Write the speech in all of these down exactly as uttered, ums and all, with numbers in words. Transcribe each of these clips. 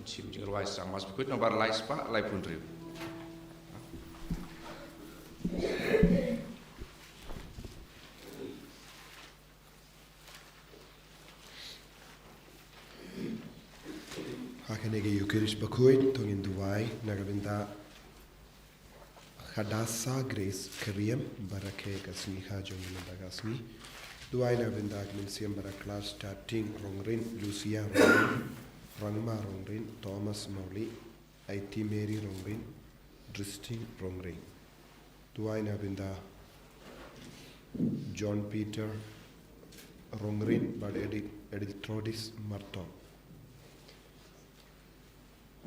Shim jingrwai sang Mass Bakhuid nombar lai spah lai phew hynriew. Ha kane ka Eucharist Bakhuid to ngin duwai na ka bynta Hadasa Grace Kyriem ba rakhe ka sngi ha jong ngi mynta ka sngi. Duwai na ka bynta ka mynsiem ba raklas Tating Rongrin, Lucia Rongrin, Rangma Rongrin, Thomas Mawlieh, Aiti Mary Rongrin, Tristing Rongrin. Duwai na ka bynta John Peter Rongrin bad Edith, Edith Trodis Martong.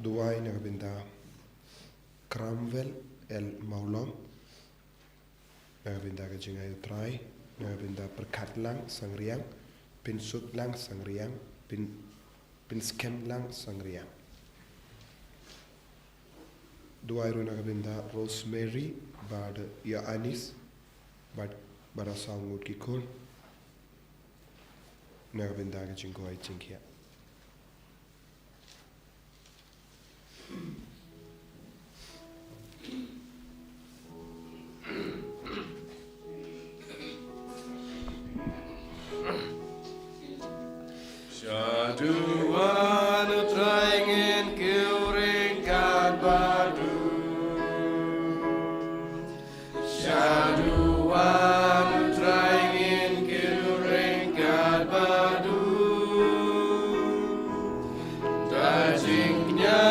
Duwai na ka bynta Cramwell L Mawlong, na ka bynta ka jingai U Trai, na ka bynta Pyrkhatlang Sangriang, Pynsuklang Sangriang, Pyn, Pynskemlang Sangriang. Duwai ruh na ka bynta Rosemary bad Ïoannis bad, bad saw ngut ki khun, na ka bynta ka jingkoit jingkhiah. Shaduwan U Trai ngin kiew ryngkat bad u. Shaduwan U Trai ngin kiew ryngkat bad u. Da jingkñia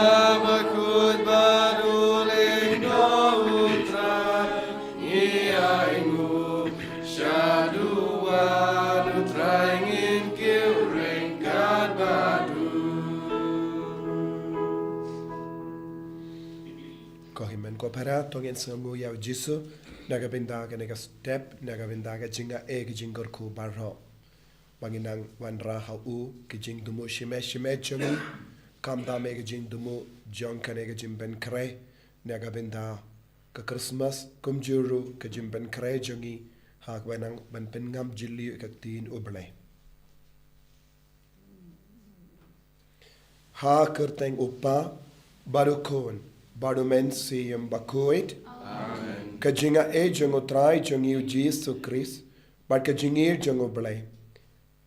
bakhuid bad u lyngdoh U Trai ngi ainguh. Shaduwan U Trai ngin kiew ryngkat bad u. Ko hynmen ko para, to ngin sngewnguh ïa U Jisu na ka bynta kane ka step, na ka bynta ka jingai, ka jingkyrkhu baroh. Ba ngin nang wanrah ha u ki jingthmu shimet shimet jong ngi, khamtam eh ki jingthmu jong kane ka jingpynkhreh na ka bynta ka Christmas, kumjuh ruh ka jingpynkhreh jong ngi ha kaba nang ban pynngam jylliew ïa ka ktien U Blei. Ha ka kyrteng U Kpa, bad U Khun, bad U Mynsiem Bakhuid. Amen. Ka jingai jong U Trai jong ngi U Jisu Khrist bad ka jingïeit jong U Blei,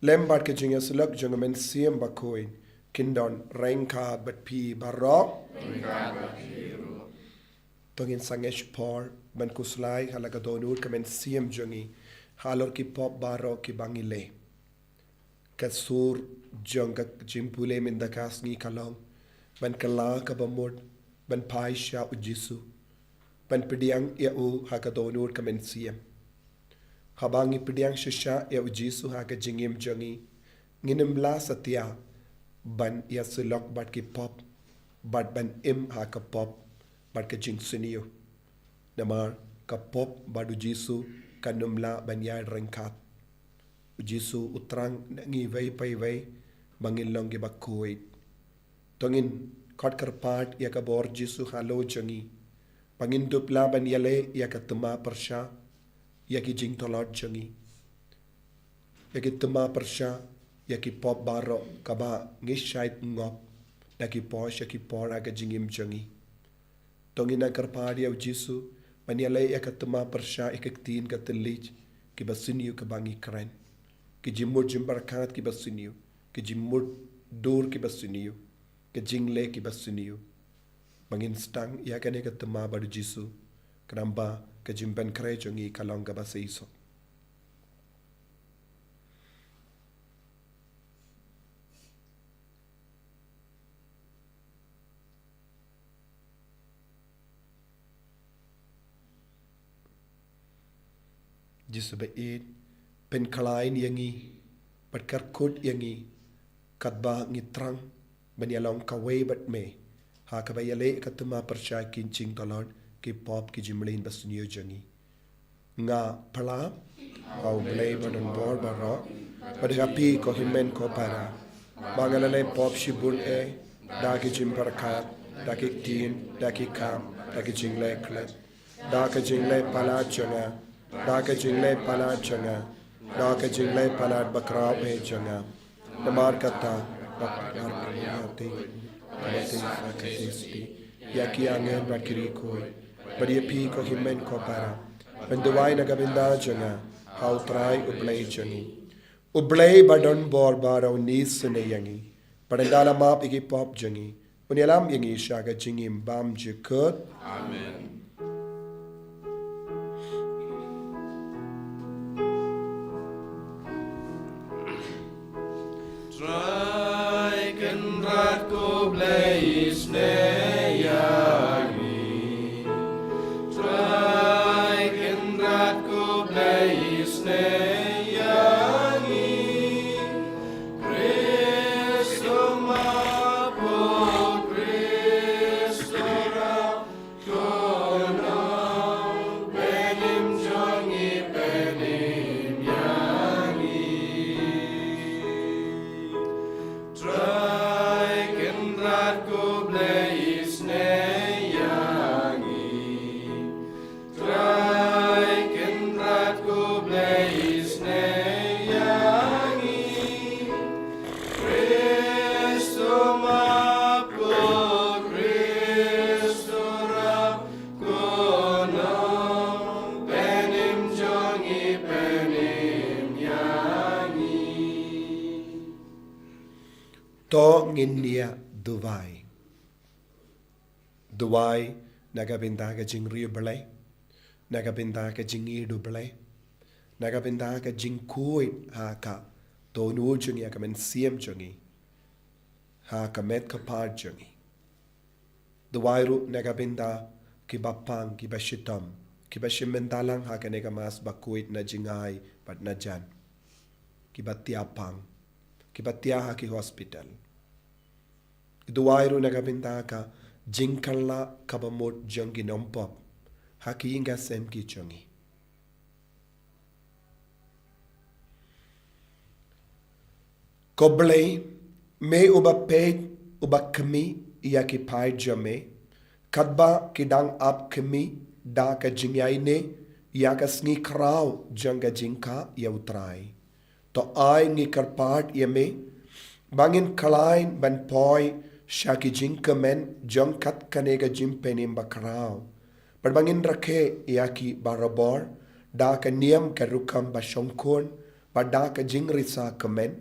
lem bad ka jingïasyllok jong U Mynsiem Bakhuid, kin don ryngkat bad phi baroh. To ngin sangeh por ban khuslai ha la ka dohnud ka mynsiem jong ngi halor ki pop baroh kiba ngi leh. Ka sur jong ka jingpule mynta ka sngi ka long ban kylla kaba mut ban phai sha U Jisu, ban pdiang ïa u ha ka dohnud ka mynsiem. Haba ngi pdiang shisha ïa U Jisu ha ka jingim jong ngi, ngin ym lah satia ban ïasyllok bad ki pop bad ban im ha ka pop bad ka jingsniew. Namar ka pop bad U Jisu kan ym lah ban ïaid ryngkat. U Jisu u thrang na ngi iwei pa iwei ba ngin long kiba khuid. To ngin khot kyrpad ïa ka bor Jisu halor jong ngi ba ngin dup lah ban ïaleh ïa ka thma pyrshah ïa ki jingtlot jong ngi, ïa ki thma pyrshah ïa ki pop baroh kaba ngi shait ngop da ki por sha ki por ha ka jingim jong ngi. To ngin nang kyrpad ïa U Jisu ban ïaleh ïa ka thma pyrshah ïa ka ktien ka thylliej kiba sniew kaba ngi kren, ki jingmut jingpyrkhat kiba sniew, ki jingmut dur kiba sniew, ki jingleh kiba sniew. Ba ngin sdang ïa kane ka thma bad U Jisu, khnang ba ka jingpynkhreh jong ngi ka long kaba seisoh. Jisu ba ïeit, pynkhlaiñ ïa ngi bad kyrkhu ïa ngi katba ngi thrang ban ïalong kawei bad me ha kaba ïaleh ka thma pyrshah ki jingtlot, ki pop, ki jingmlien ba sniew jong ngi. Nga phla ha U Blei ba don bor baroh bad ha phi ko hynmen ko para, ba nga la leh pop shibun eh, da ki jingpyrkhat, da ki ktien, da ki kam, da ki jingleh khlem, da ka jingleh palat jong nga, da ka jingleh palat jong nga, da ka jingleh palat bakhraw eh jong nga. Namar kata bad ka Maria, ïa ki angel bad ki riewkhuid, bad ïa phi ko hynmen ko para, ban duwai na ka bynta jong nga ha U Trai U Blei jong ngi. U Blei ba don bor baroh un isynei ïa ngi, bad un da la map ïa ki pop jong ngi, un ïalam ïa ngi sha ka jingim bymjukut kut. Amen. Trai Kynrad ko Blei isynei ïa ngi. Trai Kynrad ko Blei isynei ïa ngi. Khrist u map, Khrist u rap, ko nongpynim jong ngi, pynim ïa ngi. Trai Kynrad ko Blei isynei ïa ngi. Trai Kynrad ko Blei isynei ïa ngi. Khrist u map, ko Khrist u rap, ko nongpynim jong ngi, pynim ïa ngi. To ngin ïa duwai. Duwai na ka bynta ka jingriewblei, na ka bynta ka jingïeit U Blei, na ka bynta ka jingkhuid ha ka dohnud jong ngi, ha ka mynsiem jong ngi, ha ka met ka phad jong ngi. Duwai ruh na ka bynta kiba pang, kiba shitom, kiba shim bynta lang ha kane ka Mass bakhuid na jingai bad na jan, kiba thiah pang, kiba thiah ha ki hospital. Duwai ruh na ka bynta ka jingkylla kaba mut jong ki nongpop ha ki ïing ki sem ki jong ngi. Ko Blei, me uba peit, uba khmih ïa ki paid jong me, katba ki dang ap khmih da ka jingïaineh ïa ka sngi khraw jong ka jingkha ïa U Trai. To ai ngi kyrpad ïa me ba ngin khlaiñ ban poi sha ki jingkmen jong kat kane ka jingpynim bakhraw, bad ba ngin rakhe ïa ki barabor da ka niam ka rukom ba shongkun, bad da ka jingrisa kmen,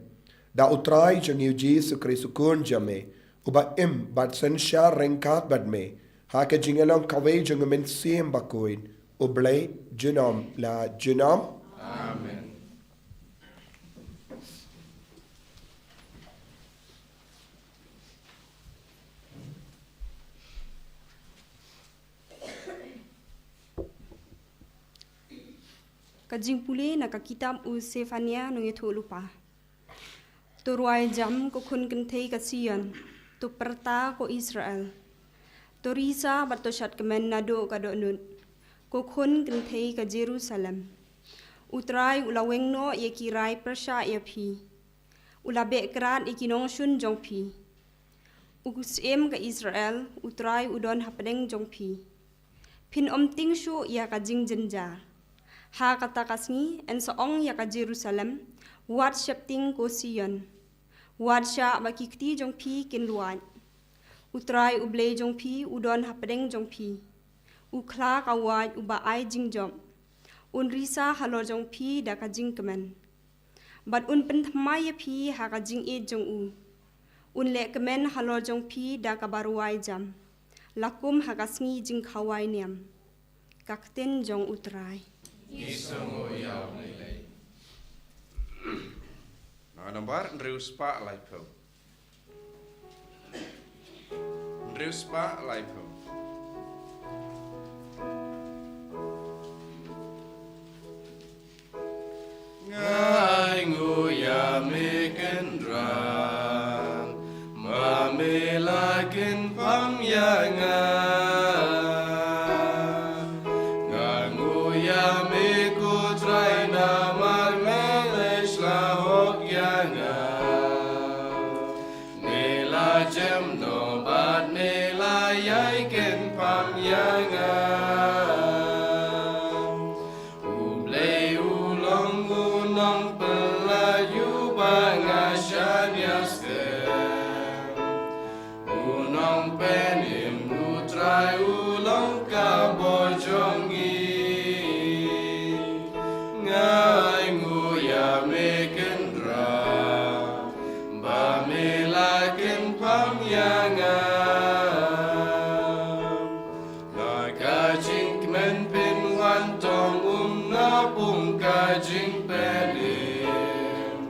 da U Trai jong ngi U Jisu Khrist U Khun jong me, uba im bad synshar ryngkat bad me ha ka jinglong kawei jong U Mynsiem Bakhuid, U Blei junom la junom. Amen. Ka jingpule na ka kitab u Sefania nongïathuhlypa. To rwai jam ko khun kynthei ka Sion, to pyrta ko Israel. To risa bad to shad kmen naduh ka dohnud, ko khun kynthei ka Jerusalem. U Trai u la weng noh ïa ki rai pyrshah ïa phi. U la beh krad ïa ki nongshun jong phi. U syiem ka Israel, U Trai u don hapdeng jong phi. Phin ym tieng shuh ïa ka jingjynjar. Ha kata ka sngi yn sa ong ïa ka Jerusalem, wat sheptieng ko Sion. Wat shah ba ki kti jong phi kin luid. U Trai U Blei jong phi u don hapdeng jong phi. U khla ka wait uba ai jingjop. Un risa halor jong phi da ka jingkmen. Bad un pynthymmai ïa phi ha ka jingïeit jong u. Un leh kmen halor jong phi da kaba rwai jam, la kum ha ka sngi jingkhawai niam. Ka ktien jong U Trai. Ngi sngewnguh ïa U Blei. Na nombar hynriew spah laiphew. Hynriew spah laiphew. Nga ainguh ïa me Kynrad, ba me la kynpham ïa nga. Nga ainguh ïa me ko Trai namar me la shlur ïa nga. Me la jem noh bad me la ïai kynpham ïa nga. U Blei u long u nongpyllait uba nga shaniah skhem. Penim U Trai u long ka bor jong ngi. Nga ainguh ïa me Kynrad, ba me la kynpham ïa nga. Nga ka jingkmen pynwan tong um na pung ka jingpenim.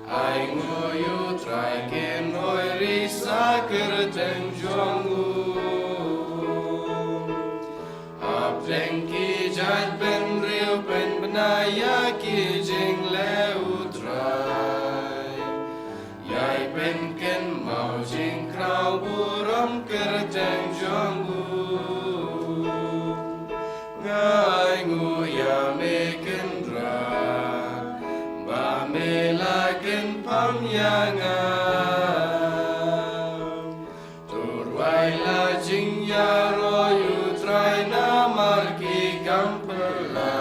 Ainguh ïa U Trai, kynhoi ri sa kyrteng jong u. Hapdeng ki jaitbynriew pynbna ïa ki jingleh U Trai. Ïai pynkynmaw jingkraw burom kyrteng jong u. Nga ainguh ïa me Kynrad, ba me la kynpham ïa nga. To rwai la jingïaroh ïa U Trai namar ki kam phylla.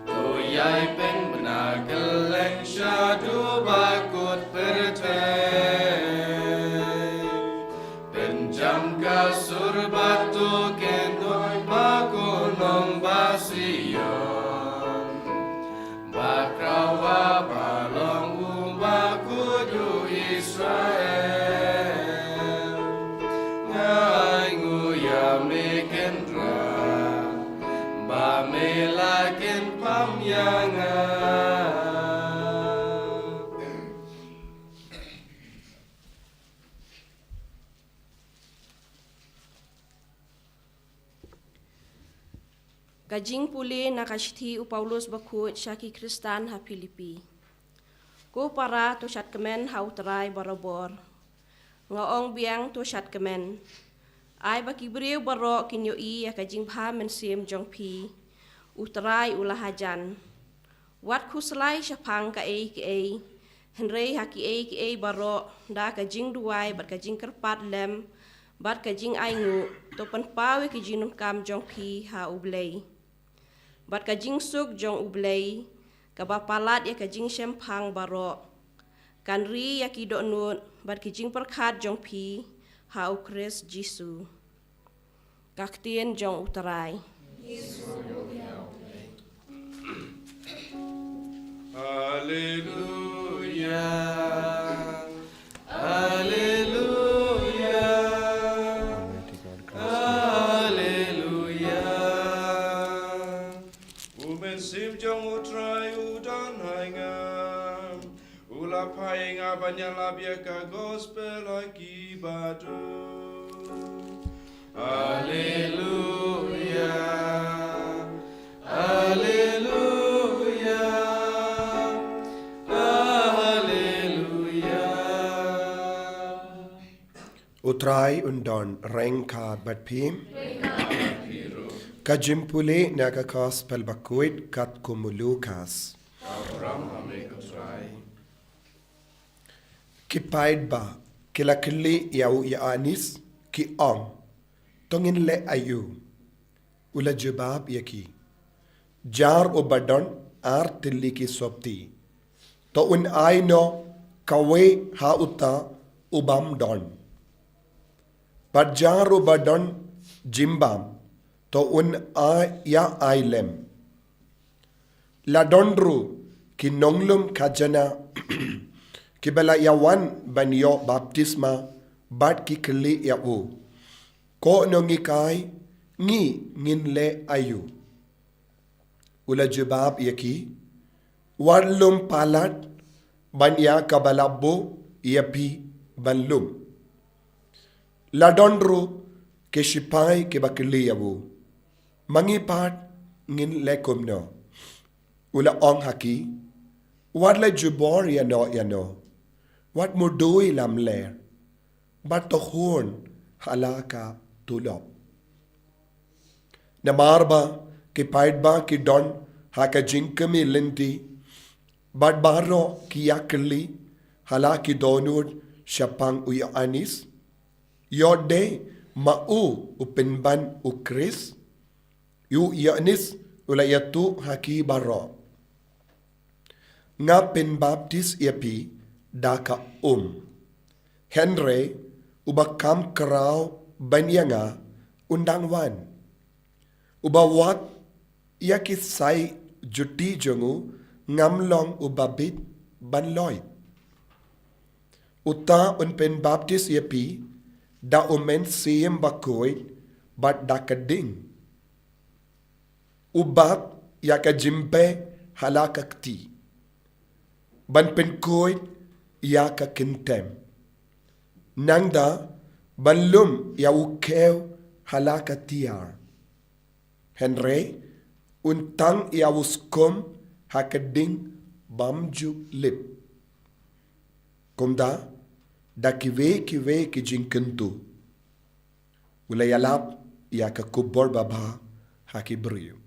To ïai pynbna kylleng shaduh ba kut pyrthei. Pynjam ka sur bad to kynhoi ba kut nong ba Sion. Ba khraw ba long u ba kut u Israel. Nga ainguh ïa me Kynrad, ba me la kynpham ïa nga. Ka jingpule na ka shithi u Paulus bakhuid sha ki Khristan ha Philippi. Ko para, to shad kmen ha U Trai barabor. Nga ong biang, to shad kmen. Ai ba ki briew baroh kin ïohi ïa ka jingbha mynsiem jong phi. U Trai u la hajan. Wat khuslai shaphang kaei kaei. Hynrei ha kiei kiei baroh, da ka jingduwai bad ka jingkyrpad lem bad ka jingainguh, to pynpaw ïa ki jingdonkam jong phi ha U Blei. Bad ka jingsuk jong U Blei, kaba palat ïa ka jingshemphang baroh, kan ri ïa ki dohnud bad ki jingpyrkhat jong phi ha U Khrist Jisu. Ka ktien jong U Trai. Haleluya. Haleluya. Haleluya. U Mynsiem jong U Trai u don ha nga. U la phah ïa nga ban ïalap ïa ka gospel ha ki baduk. Haleluya. Haleluya. Haleluya. U Trai un don ryngkat bad phi. Ka jingpule na ka gospel bakhuid katkum u Lukas. Ki paidbah ki la kylli ïa u Ïoannis, ki ong, to ngin leh aïu? U la jubab ïa ki, jar uba don ar tylli ki sopti, to un ai noh kawei ha uta u bym don. Bad jar uba don jingbam, to un ai, ïa ai lem. La don ruh ki nonglum khajana kiba la ïawan ban ïoh baptisma bad ki kylli ïa u, ko nonghikai, ngi ngin leh aïu? U la jubab ïa ki, wat lum palat ban ïa kaba la buh ïa phi ban lum. La don ruh ki shipai kiba kylli ïa u, ma ngi pat ngin leh kumno? U la ong ha ki, wat la jubor ïano ïano, wat mudui lamler, bad to hun ha la ka tulop. Namar ba ki paidbah ki don ha ka jingkmie lynti, bad baroh ki ïakylli ha la ki dohnud shaphang u Ïoannis, ïoh dei ma u u pynban u Khrist? U Ïoannis u la ïathuh ha ki baroh, nga pynbaptis ïa phi da ka um, hynrei Uba kham khraw ban ïa nga un dang wan. Uba wad ïa ki sai juti jong u ngam long uba bit ban loit. Uta un pynbaptis ïa phi da u Mynsiem Bakhuid bad da ka ding. U bat ïa ka jingpei ha la ka kti ban pynkhuid ïa ka kynthem, nangta ban lum ïa u khew ha la ka tiar. Hynrei un tang ïa u skum ha ka ding bym ju lip. Kumta da kiwei kiwei ki jingkyntu u la ïalap ïa ka khubor babha ha ki briew.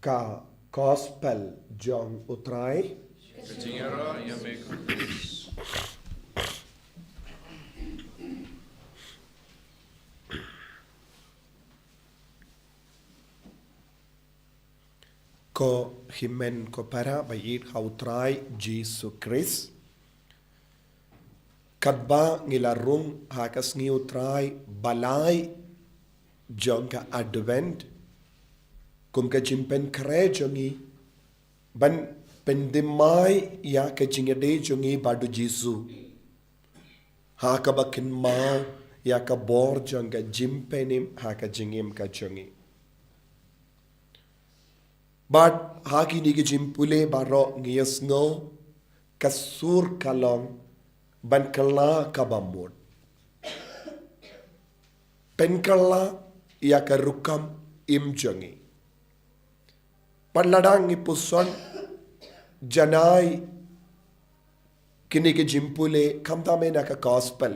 Ka Gospel jong U Trai. Ka jingïaroh ïa me ko Khrist. Ko hynmen ko para ba ïeit ha U Trai Jisu Khrist. Katba ngi la rung ha ka sngi U Trai ba lai jong ka Advent, kum ka jingpynkhreh jong ngi ban pynthymmai ïa ka jingïadei jong ngi bad U Jisu, ha kaba kynmaw ïa ka bor jong ka jingpynim ha ka jingim ka jong ngi. Bad ha kine ki jingpule baroh ngi ïohsngew ka sur ka long ban kylla kaba mut, pynkylla ïa ka rukom im jong ngi. Pat lada ngi puson janai kine ki jingpule, khamtam na ka Gospel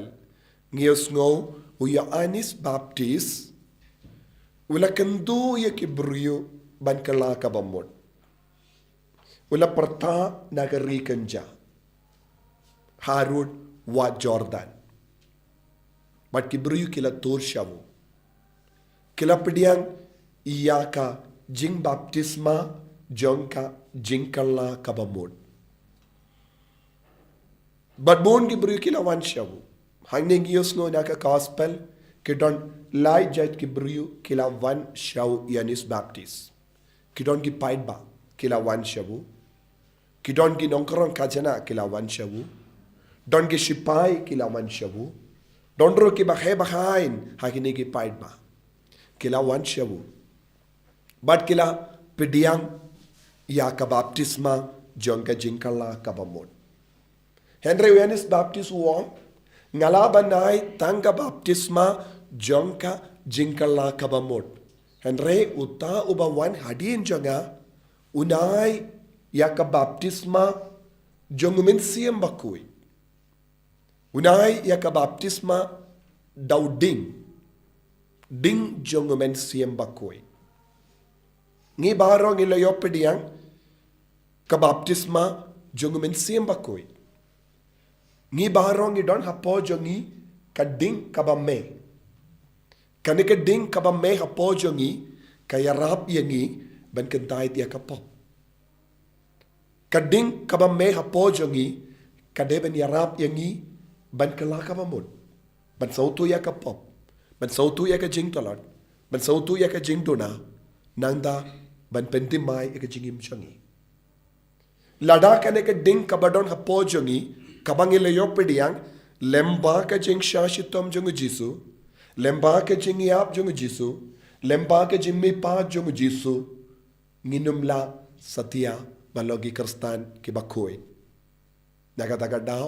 ngi ïohsngew u Ïoannis Baptist u la kyntu ïa ki briew ban kylla kaba mut. U la pyrta na ka ri kynja harud wah Jordan. Bad ki briew ki la tur sha u, ki la pdiang ïa ka jingbaptisma jong ka jingkylla kaba mut. Bad bun ki briew ki la wan sha u. Hangne ngi ïohsngew na ka Gospel ki don lai jait ki briew ki la wan sha u Ïoannis Baptist. Ki don ki paidbah ki la wan sha u. Ki don ki nongkren khajna ki la wan sha u. Don ki sipai ki la wan sha u. Don ruh ki bakhai bakhain ha kine ki paidbah ki la wan sha u. Bad ki la pdiang ïa ka baptisma jong ka jingkylla kaba mut. Hynrei u Ïoannis Baptist u ong, nga la ban ai tang ka baptisma jong ka jingkylla kaba mut. Hynrei uta uba wan hadien jong nga, un ai ïa ka baptisma jong u Mynsiem Bakhuid. Un ai ïa ka baptisma da u ding, ding jong u Mynsiem Bakhuid. Ngi baroh ngi la ïoh pdiang ka baptisma jong u Mynsiem Bakhuid. Ngi baroh ngi don hapoh jong ngi ka ding kaba mei. Kane ka ding kaba mei hapoh jong ngi ka ïarap ïa ngi ban kyntait ïa ka pop. Ka ding kaba mei hapoh jong ngi ka dei ban ïarap ïa ngi ban kylla kaba mut, ban sawtu ïa ka pop, ban sawtu ïa ka jingtlot, ban sawtu ïa ka jingduna, nangta ban pynthymmai ïa ka jingim jong ngi. Lada kane ka ding kaba don hapoh jong ngi, kaba ngi la ïoh pdiang lyngba ka jingshah shitom jong u Jisu, lyngba ka jingïap jong u Jisu, lyngba ka jingmihpat jong u Jisu, ngin ym lah satia ban long ki Khristan kiba khuid. Na kata ka daw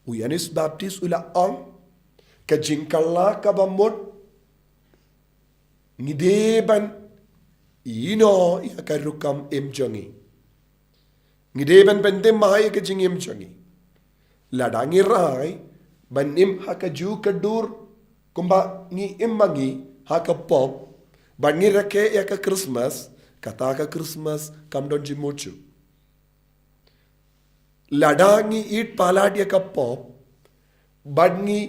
u Ïoannis Baptist u la ong, ka jingkylla kaba mut ngi dei ban ïehnoh ïa ka rukom im jong ngi. Ngi dei ban pynthymmai ïa ka jingim jong ngi. Lada ngi rai ban im ha kajuh ka dur kumba ngi im ma ngi ha ka pop, bad ngi rakhe ïa ka Christmas, kata ka Christmas kam don jingmut shuh. Lada ngi ïeit palat ïa ka pop bad ngi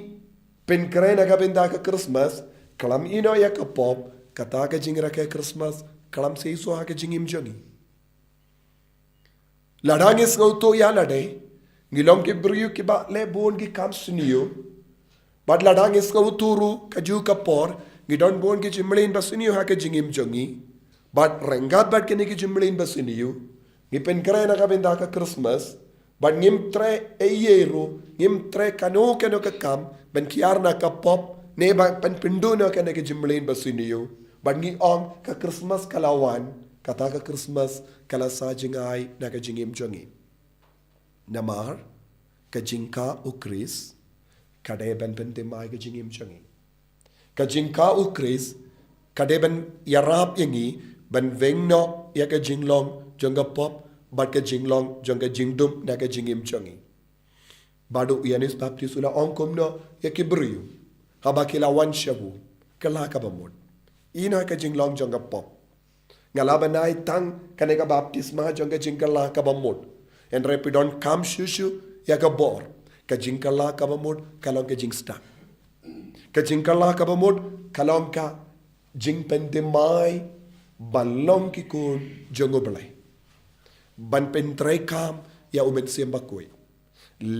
pynkhreh na ka bynta ka Christmas khlem ïehnoh ïa ka pop, kata ka jingrakhe Christmas khlem seisoh ha ka jingim jong ngi. Lada ngi sngewthuh ïa lade, ngi long ki briew kiba leh bun ki kam sniew. Bad lada ngi sngewthuh ruh ka ju ka por, ngi don bun ki jingmlien ba sniew ha ka jingim jong ngi. Bad ryngkat bad kine ki jingmlien ba sniew, ngi pynkhreh na ka bynta ka Christmas. Bad ngim treh ei ei ruh, ngim treh kano kano ka kam ban kiar na ka pop, ne ban pynduh na kane ka jingmlien ba sniew. Bad ngi ong ka Christmas ka la wan, kata ka Christmas ka la sa jngai na ka jingim jong ngi. Namar ka jingkah u Khrist ka dei ban pynthymmai ka jingim jong ngi. Ka jingkah u Khrist ka dei ban ïarap ïa ngi ban weng noh ïa ka jinglong jong ka pop bad ka jinglong jong ka jingdum na ka jingim jong ngi. Bad u Ïoannis Baptist u la ong kumno ïa ki briew haba ki la wan sha u? Kylla kaba mut. Ïehnoh ïa ka jinglong jong ka pop. Nga la bnai tang kane ka baptisma jong ka jingkylla kaba mut. Hynrei phi donkam shuh shuh ïa ka bor. Ka jingkylla kaba mut ka long ka jingstad. Ka jingkylla kaba mut ka long ka jingpynthymmai ban long ki khun jong U Blei, ban pyntreikam ïa U Mynsiem Bakhuid.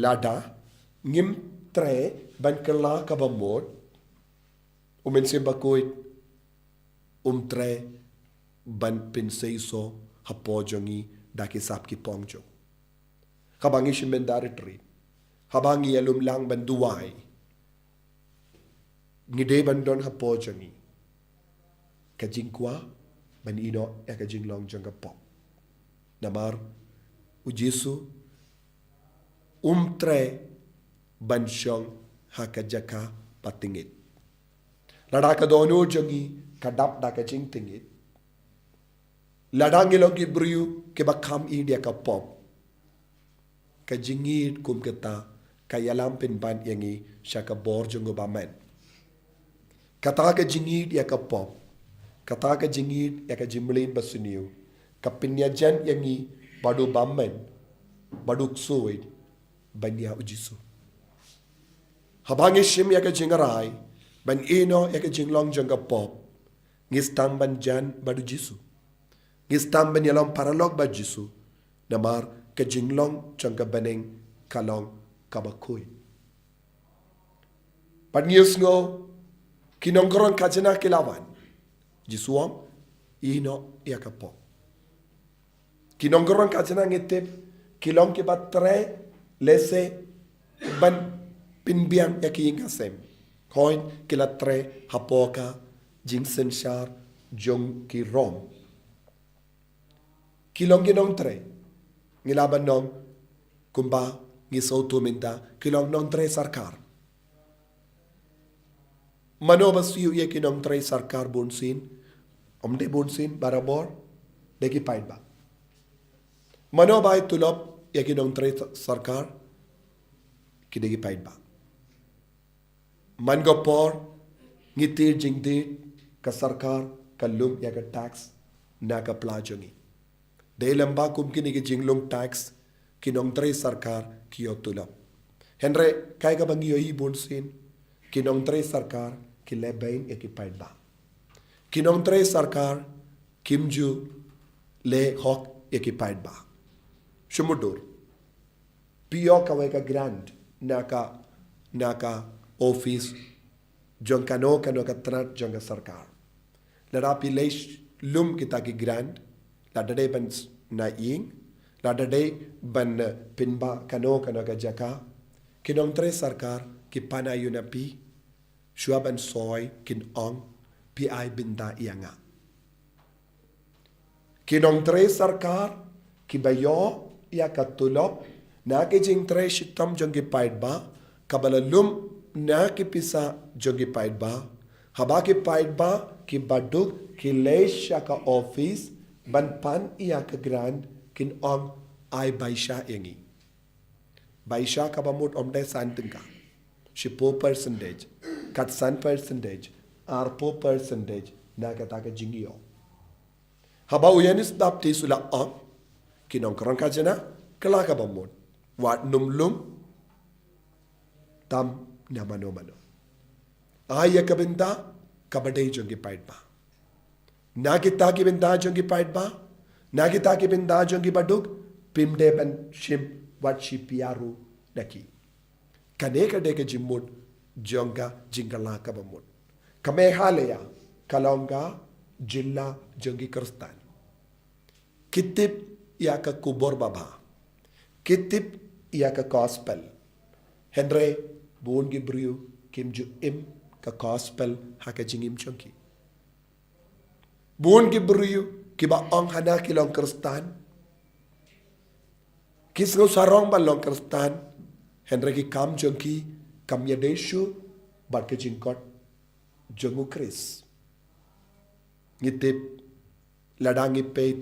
Lada ngim treh ban kylla kaba mut, U Mynsiem Bakhuid um treh ban pynseisoh hapoh jong ngi da ki sap ki phong jong u. Haba ngi shim bynta retreat, haba ngi ïalum lang ban duwai, ngi dei ban don hapoh jong ngi ka jingkwah ban ïehnoh ïa ka jinglong jong ka pop. Namar u Jisu um treh ban shong ha ka jaka ba tyngeh. Lada ka dohnud jong ngi ka dap da ka jingtyngeh, lada ngi long ki briew kiba kham ïeit ïa ka pop, ka jingïeit kum kata ka ïalam pynban ïa ngi sha ka bor jong u Bamon. Kata ka jingïeit ïa ka pop, kata ka jingïeit ïa ka jingmlien ba sniew, ka pynïajan ïa ngi bad u Bamon, bad u ksuid, ban ïa u Jisu. Haba ngi shim ïa ka jingrai ban ïehnoh ïa ka jinglong jong ka pop, ngi sdang ban jan bad u Jisu. Ngi sdang ban ïalong paralok bad u Jisu. Namar ka jinglong jong ka bneng ka long kaba khuid. Bad ngi ïohsngew ki nongkren khajna ki la wan. Jisu u ong, ïehnoh ïa ka pop. Ki nongkren khajna ngi tip ki long kiba treh lehse ban pynbiang ïa ki ïing ka sem. Hooid, ki la treh hapoh ka jingsynshar jong ki Rom. Ki long ki nongtrei, ngi lah ban ong kumba ngi sngewthuh mynta, ki long nongtrei sorkar. Mano ba siew ïa ki nongtrei sorkar bunsien? Ym dei bunsien, barabor dei ki paidbah. Mano ba ai tulop ïa ki nongtrei sorkar? Ki dei ki paidbah. Man ka por ngi tied jingtied, ka sorkar ka lum ïa ka tax na ka pla jong ngi. Dei lyngba kum kine ki jinglum tax ki nongtrei sorkar ki ïoh tulop. Hynrei kaei kaba ngi ïohi bunsien, ki nongtrei sorkar ki leh beiñ ïa ki paidbah. Ki nongtrei sorkar kim ju leh hok ïa ki paidbah. Shu mutdur, phi ïoh kawei ka grant na ka, na ka office jong kano kano ka tnat jong ka sorkar. Lada phi leit lum kita ki grant, lada dei ban s-, na ïing, lada dei ban, eh, pynbha kano kano ka jaka, ki nongtrei sorkar ki pan aïu na phi? Shuwa ban soi kin ong, phi ai bynta ïa nga. Ki nongtrei sorkar kiba ïoh ïa ka tulop na ki jingtrei shitom jong ki paidbah, kaba la lum na ki pisa jong ki paidbah, haba ki paidbah kiba duk ki leit sha ka office ban pan ïa ka grant, kin ong, ai baisa ïa ngi. Baisa kaba mut ym dei san tyngka. Shiphew percentage, khatsan percentage, arphew percentage na kata ka jingïoh. Haba u Ïoannis Baptist u la ong, ki nongkren khajna, kylla kaba mut, wat nym lum tam na mano mano. Ai ïa ka bynta kaba dei jong ki paidbah. Na kita ki bynta jong ki paidbah, na kita ki bynta jong kiba duk, Phim dei ban shim wat shi pia ruh na ki. Kane ka dei ka jingmut jong ka jingkylla kaba mut. Ka Meghalaya ka long ka jylla jong ki Khristan. Ki tip ïa ka khubor babha. Ki tip ïa ka gospel. Hynrei bun ki briew kim ju im ka gospel ha ka jingim jong ki. Bun ki briew kiba ong hana ki long Khristan, ki sngew sarong ban long Khristan, hynrei ki kam jong ki kam ïadei shuh bad ka jingkot jong U Khrist. Ngi tip, lada ngi peit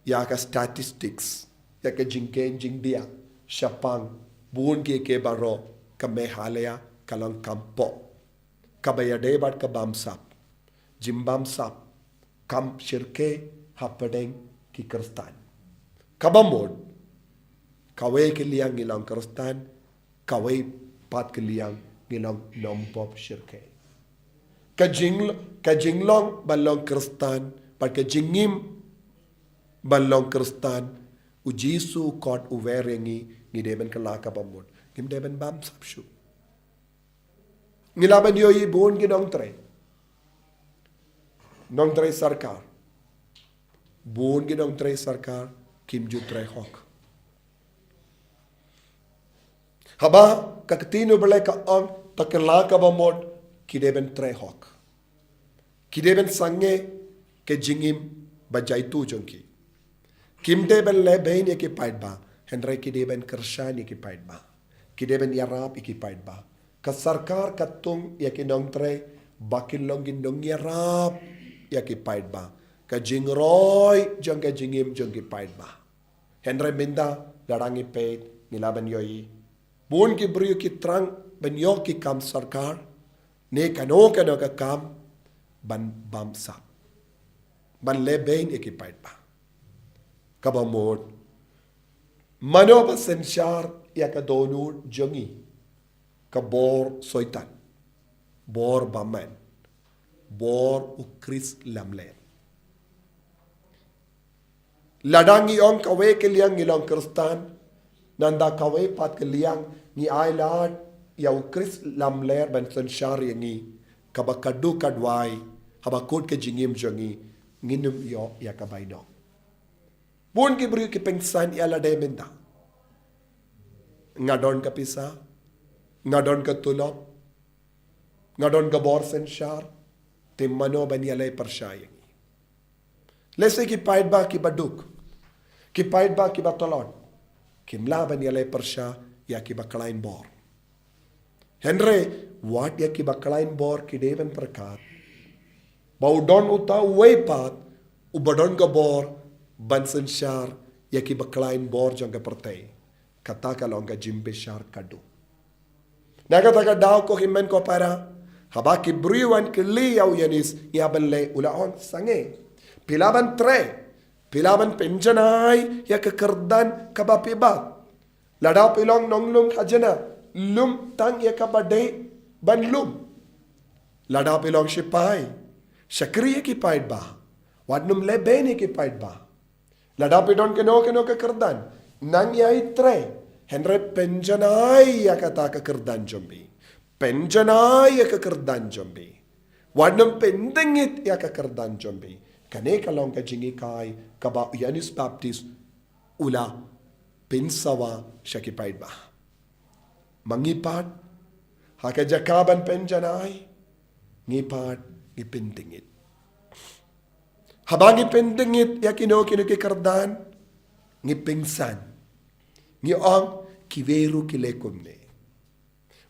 ïa ka statistics, ïa ka jingkheiñ jingdiah shaphang bun kiei kiei baroh, ka Meghalaya ka long kam pop kaba ïadei bad ka bamsap. Jingbamsap kam shyrkhei hapdeng ki Khristan. Kaba mut, kawei ka liang ngi long Khristan, kawei pat ka liang ngi long nongpop shyrkhei. Ka jing, ka jinglong ban long Khristan bad ka jingim ban long Khristan, U Jisu u khot, u wer ïa ngi, ngi dei ban kylla kaba mut. Ngim dei ban bamsap shuh. Ngi lah ban ïohi bun ki nongtrei, nongtrei sorkar. Bun ki nongtrei sorkar kim ju trei hok. Haba ka ktien U Blei ka ong, to kylla kaba mut, ki dei ban trei hok. Ki dei ban sangeh ka jingim ba jaituh jong ki. Kim dei ban leh beiñ ïa ki paidbah, hynrei ki dei ban kyrshan ïa ki paidbah. Ki dei ban ïarap ïa ki paidbah. Ka sorkar ka tung ïa ki nongtrei ba kin long ki nongïarap ïa ki paidbah. Ka jingroi jong ka jingim jong ki paidbah. Hynrei mynta lada ngi peit, ngi lah ban ïohi, bun ki briew ki thrang ban ïoh ki kam sorkar ne kano kano ka kam ban bamsap, ban leh beiñ ïa ki paidbah. Kaba mut, mano ba synshar ïa ka dohnud jong ngi? Ka bor Soitan, bor bymman, bor U Khrist lamler. Lada ngi ong kawei ka liang ngi long Khristan, nangta kawei pat ka liang ngi ailad ïa U Khrist lamler ban synshar ïa ngi, kaba ka duk ka duwai, haba kut ka jingim jong ngi, ngin ym ïoh ïa ka bainong. Bun ki briew ki pynsan ïa lade mynta. Nga don ka pisa, nga don ka tulop, nga don ka bor synshar, te mano ban ïaleh pyrshah ïa ngi? Lehse ki paidbah kiba duk, ki paidbah kiba tlot, kim lah ban ïaleh pyrshah ïa kiba khlaiñ bor. Hynrei wat ïa kiba khlaiñ bor ki dei ban pyrkhat ba u don uta uwei pat uba don ka bor ban synshar ïa kiba khlaiñ bor jong ka pyrthei. Kata ka long ka jingbishar ka duk. Na kata ka daw, ko hynmen ko para, haba ki briew wan kylli ïa u Ïoannis, ngi hap ban leh, u la ong sangeh. Phi lah ban trei, phi lah ban pynjanai ïa ka kyrdan kaba phi bat. Lada phi long nonglum khajna, lum tang ïa kaba dei ban lum. Lada phi long shipai, shakri ïa ki paidbah, wat nym leh beiñ ïa ki paidbah. Lada phi don kano kano ka kyrdan, nang ïai trei, hynrei pynjanai ïa kata ka kyrdan jong phi. Pynjanai ïa ka kyrdan jong phi. Wat nym pyndingit ïa ka kyrdan jong phi. Kane ka long ka jinghikai kaba u Ïoannis Baptist u la pynsawa sha ki paidbah. Ma ngi pat, ha ka jaka ban pynjanai, ngi pat ngi pyndingit. Haba ngi pyndingit ïa kino kino ki kyrdan, ngi pynsan. Ngi ong, kiwei ruh ki leh kumne.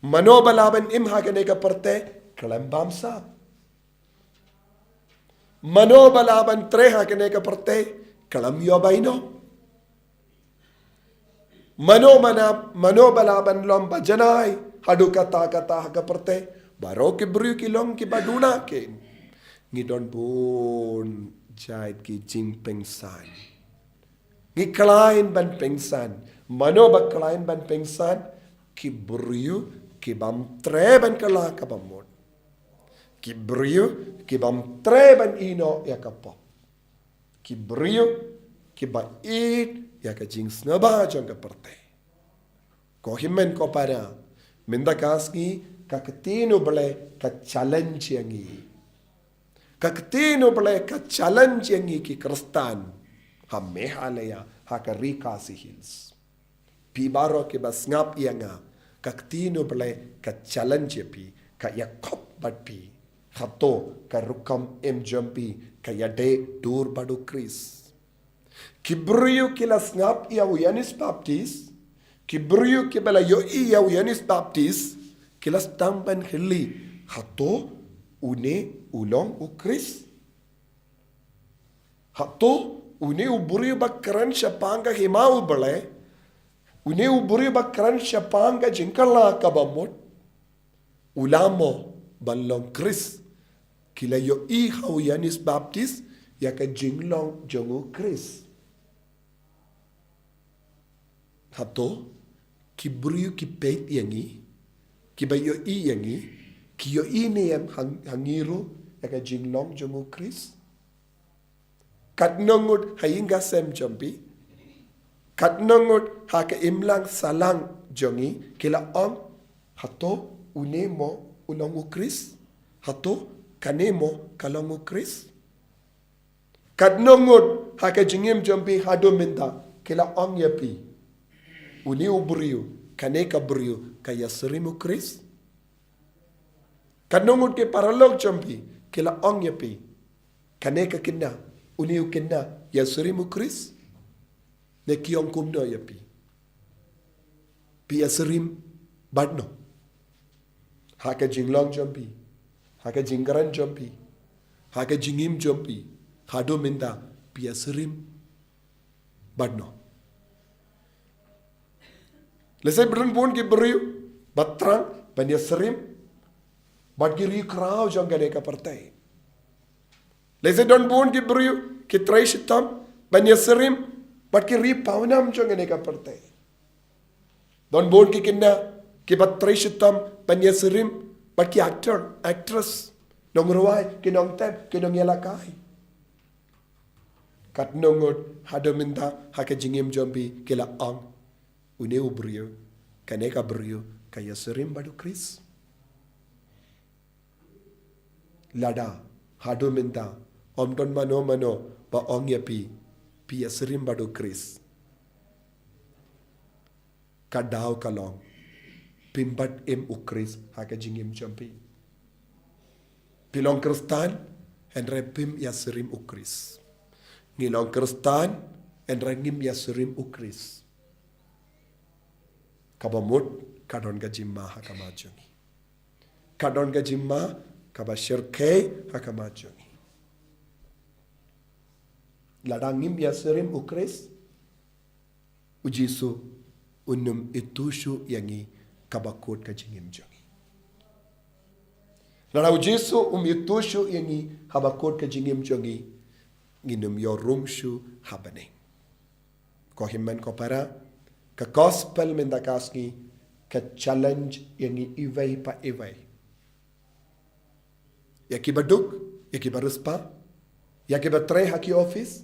Mano ba lah ban im ha kane ka pyrthei, khlem bamsap? Mano ba lah ban trei ha kane ka pyrthei, khlem ïoh bainong? Mano, mana, mano ba lah ban long ba janai haduh katta katta ha ka pyrthei? Baroh ki briew ki long kiba duna kein. Ngi don bun jait ki jingpynsan. Ngi khlaiñ ban pynsan. Mano ba khlaiñ ban pynsan? Ki briew ki bym trei ban kylla kaba mut. Ki briew ki bym trei ban ïehnoh ïa ka pop. Ki briew kiba ïeit ïa ka jingsngewbha jong ka pyrthei. Ko hynmen ko para, mynta ka sngi ka ktien U Blei ka challenge ïa ngi. Ka ktien U Blei ka challenge ïa ngi ki Khristan ha Meghalaya, ha ka Ri Khasi Hills. Phi baroh kiba sngap ïa nga, ka ktien U Blei ka challenge ïa phi, ka ïakhop bad phi. Hato ka rukom im jong phi ka ïadei dur bad U Khrist? Ki briew ki la sngap ïa u Ïoannis Baptist, ki briew kiba la ïohi ïa u Ïoannis Baptist, ki la sdang ban kylli, hato une u long U Khrist? Hato une u briew ba kren shaphang ka hima U Blei, une u briew ba kren shaphang ka jingkylla kaba mut, u lah mo ban long Khrist? Ki la ïohi ha u Ïoannis Baptist ïa ka jinglong jong U Khrist. Hato ki briew ki peit ïa ngi, kiba ïohi ïa ngi, ki ïohi ne em ha, ha ngi ruh ïa ka jinglong jong U Khrist? Katno ngut ha ïing ha sem jong phi, katno ngut ha ka imlang sahlang jong ngi, ki la ong, hato une mo u long U Khrist? Hato kane mo ka long U Khrist? Katno ngut ha ka jingim jong phi haduh mynta ki la ong ïa phi, une u briew, kane ka briew ka ïasyriem U Khrist? Katno ngut ki paralok jong phi ki la ong ïa phi, kane ka khynnah, une u khynnah ïasyriem U Khrist? Ne ki ong kumno ïa phi? Phi ïasyriem bad no? Ha ka jinglong jong phi, ha ka jingkren jong phi, ha ka jingim jong phi, haduh mynta phi ïasyriem bad no? Lehse don bun ki briew ba thrang ban ïasyriem bad ki riewkhraw jong kane ka pyrthei. Lehse don bun ki briew ki trei shitom ban ïasyriem bad ki riewpawnam jong kane ka pyrthei. Don bun ki khynnah kiba trei shitom ban ïasyriem bad ki actor, actress, nongrwai, ki nongtep, ki nongïalehkai. Katno ngut haduh mynta ha ka jingim jong phi ki la ong, une u briew, kane ka briew ka ïasyriem bad U Khrist? Lada haduh mynta ym don mano mano ba ong ïa phi, phi ïasyriem bad U Khrist, ka daw ka long, phim pat im U Khrist ha ka jingim jong phi. Phi long Khristan hynrei phim ïasyriem U Khrist. Ngi long Khristan hynrei ngim ïasyriem U Khrist. Kaba mut ka don ka jingma ha khmat jong ngi. Ka don ka jingma kaba shyrkhei ha khmat jong ngi. Lada ngim ïasyriem U Khrist, U Jisu un ym ithuh shuh ïa ngi ha kaba kut ka jingim jong ngi. Lada U Jisu um ithuh shuh ïa ngi ha kaba kut ka jingim jong ngi, ngin ym ïoh rum shuh ha bneng. Ko hynmen ko para, ka gospel mynta ka sngi ka challenge ïa ngi iwei pa iwei. Ïa kiba duk, ïa kiba riewspah, ïa kiba trei ha ki office,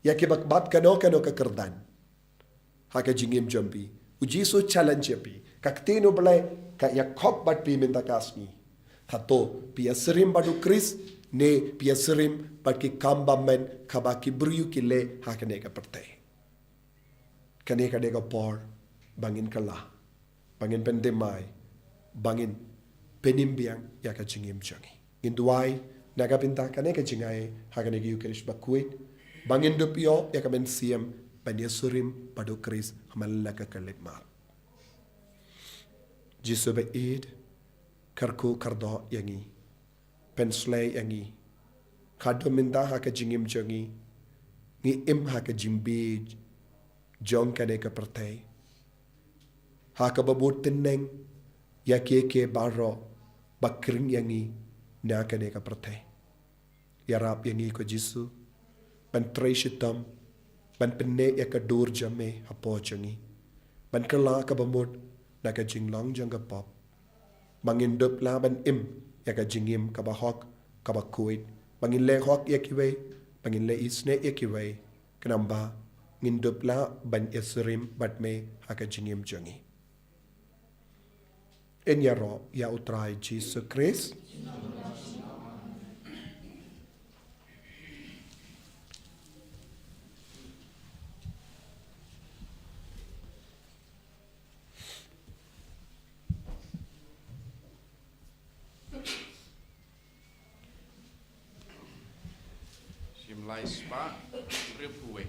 ïa kiba bat kano kano ka kyrdan ha ka jingim jong phi. U Jisu challenge ïa phi. Ka ktien U Blei ka ïakhop bad phi mynta ka sngi. Hato phi ïasyriem bad U Khrist ne phi ïasyriem bad ki kam ba men kaba ki briew ki leh ha kane ka pyrthei? Kane ka dei ka por ba ngin kylla, ba ngin pynthymmai, ba ngin pynim biang ïa ka jingim jong ngi. Ngin duwai na ka bynta kane ka jingai ha kane ka Eucharist bakhuid, ba ngin dup ïoh ïa ka mynsiem ban ïasyriem bad U Khrist ha man la ka khyllipmat. Jisu ba ïeit, kyrkhu kyrdoh ïa ngi, pynshlei ïa ngi. Haduh mynta ha ka jingim jong ngi, ngi im ha ka jingbieit jong kane ka pyrthei, ha kaba bud tyneng ïa kiei kiei baroh ba khring ïa ngi na kane ka pyrthei. Ïarap ïa ngi ko Jisu ban trei shitom ban pynneh ïa ka dur jong me hapoh jong ngi, ban kylla kaba mut na ka jinglong jong ka pop, ba ngin dup lah ban im ïa ka jingim kaba hok, kaba khuid, ba ngin leh hok ïa kiwei, ba ngin leh isynei ïa kiwei, khnang ba ngin dup lah ban ïasyriem bad me ha ka jingim jong ngi. Ngin ïaroh ïa U Trai Jisu Khrist. Shim lai spah, hynriewphew wei.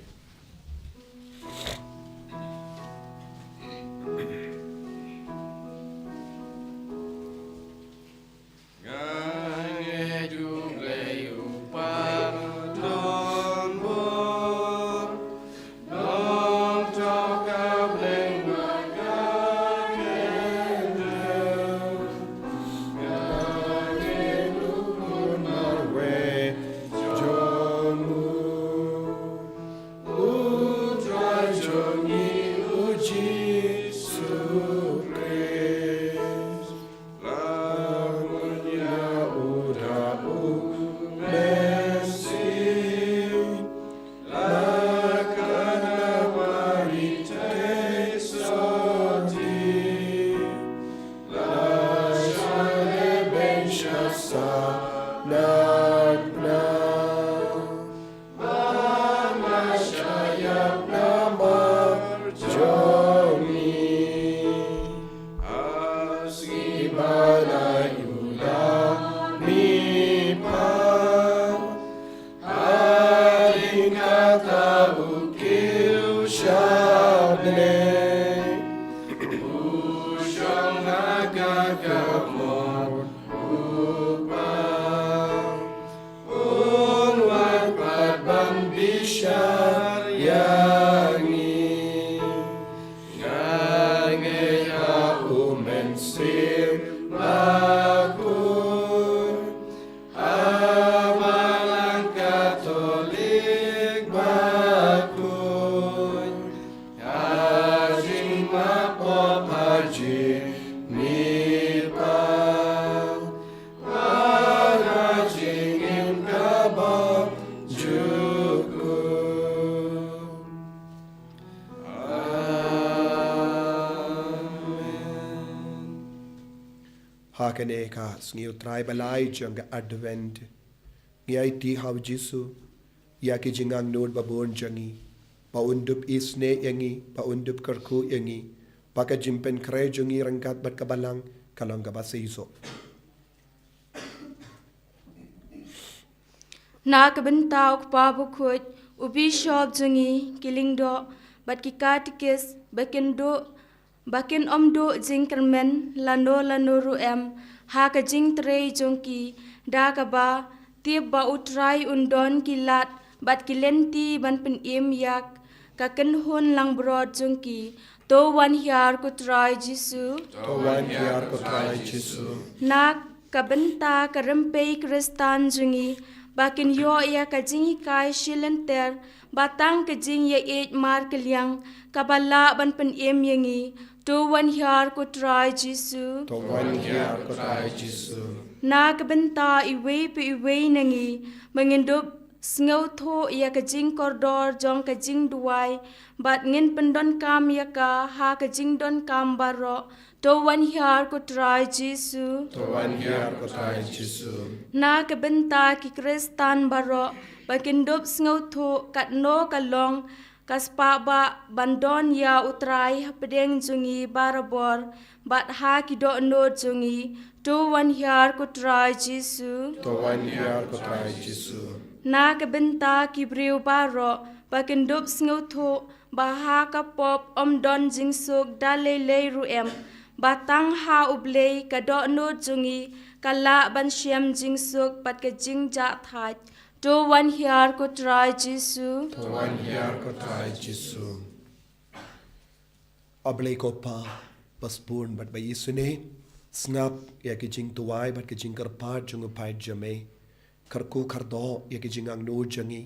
Nga ngeit U Blei U Kpa don bor, don tang ka bneng bad ka khyndew. Nga ngeit U Khun marwei jong U, U Trai jong ngi U Jisu Khrist. La munya u da u Messi, la ka na Mari te soti, la shale ben sha sa na na. Ba nga sha ïap namar jong ngi. Ha sngi ba la ïuh da mi pa, hadien kata u kiew sha bneng. U shong ha ka kamot U Kpa. Un wan pat ban bishar ïa ngi. Nga ngeit ha U Mynsiem Bakhuid, ha Balang Katholik bakhuid, ha jingmap pop ha jingmihpat, ha ka jingim kaba jukut. Amen. Ha kane ka sngi U Trai ba lai jong ka Advent, ngi aiti ha U Jisu ïa ki jingangnud ba bun jong ngi, ba un dup isynei ïa ngi, ba un dup kyrkhu ïa ngi, ba ka jingpynkhreh jong ngi ryngkat bad ka Balang ka long kaba seisoh. Na ka bynta U Kpa Bakhuid, u Bishop jong ngi, ki lyngdoh bad ki katikis, ba kin duh, ba kin ym duh jingkyrmen lano lano ruh em ha ka jingtrei jong ki, da kaba tip ba U Trai un don ki lad bad ki lynti ban pynim ïa ka kynhun langbrot jong ki. To wan hiar ko Trai Jisu. To wan hiar ko Trai Jisu. Na ka bynta ka rympei Khristan jong ngi, ba kin ïoh ïa ka jinghikai shilynter, ba tang ka jingïaieit markylliang kaba lah ban pynim ïa ngi. To wan hiar ko Trai Jisu. To wan hiar ko Trai Jisu. Na ka bynta iwei pa iwei na ngi, ba ngin dup sngewthuh ïa ka jingkordor jong ka jingduwai, bad ngin pyndonkam ïa ka ha ka jingdonkam baroh. To wan hiar ko Trai Jisu. To wan hiar ko Trai Jisu. Na ka bynta ki Khristan baroh, ba kin dup sngewthuh katno ka long ka spah bah ban don ïa U Trai hapdeng jong ngi barabor, bad ha ki dohnud jong ngi. To wan hiar ko Trai Jisu. To wan hiar ko Trai Jisu. Na ka bynta ki briew baroh, ba kin dup sngewthuh ba ha ka pop ym don jingsuk da lei lei ruh em, ba tang ha U Blei ka dohnud jong ngi ka lah ban shem jingsuk bad ka jingjahthait. To wan hiar ko Trai Jisu. To wan hiar ko Trai Jisu. A Blei ko Pa ba sbun bad ba isynei, sngap ïa ki jingduwai bad ki jingkyrpad jong u paid jong me. Kyrkhu kyrdoh ïa ki jingangnud jong ngi,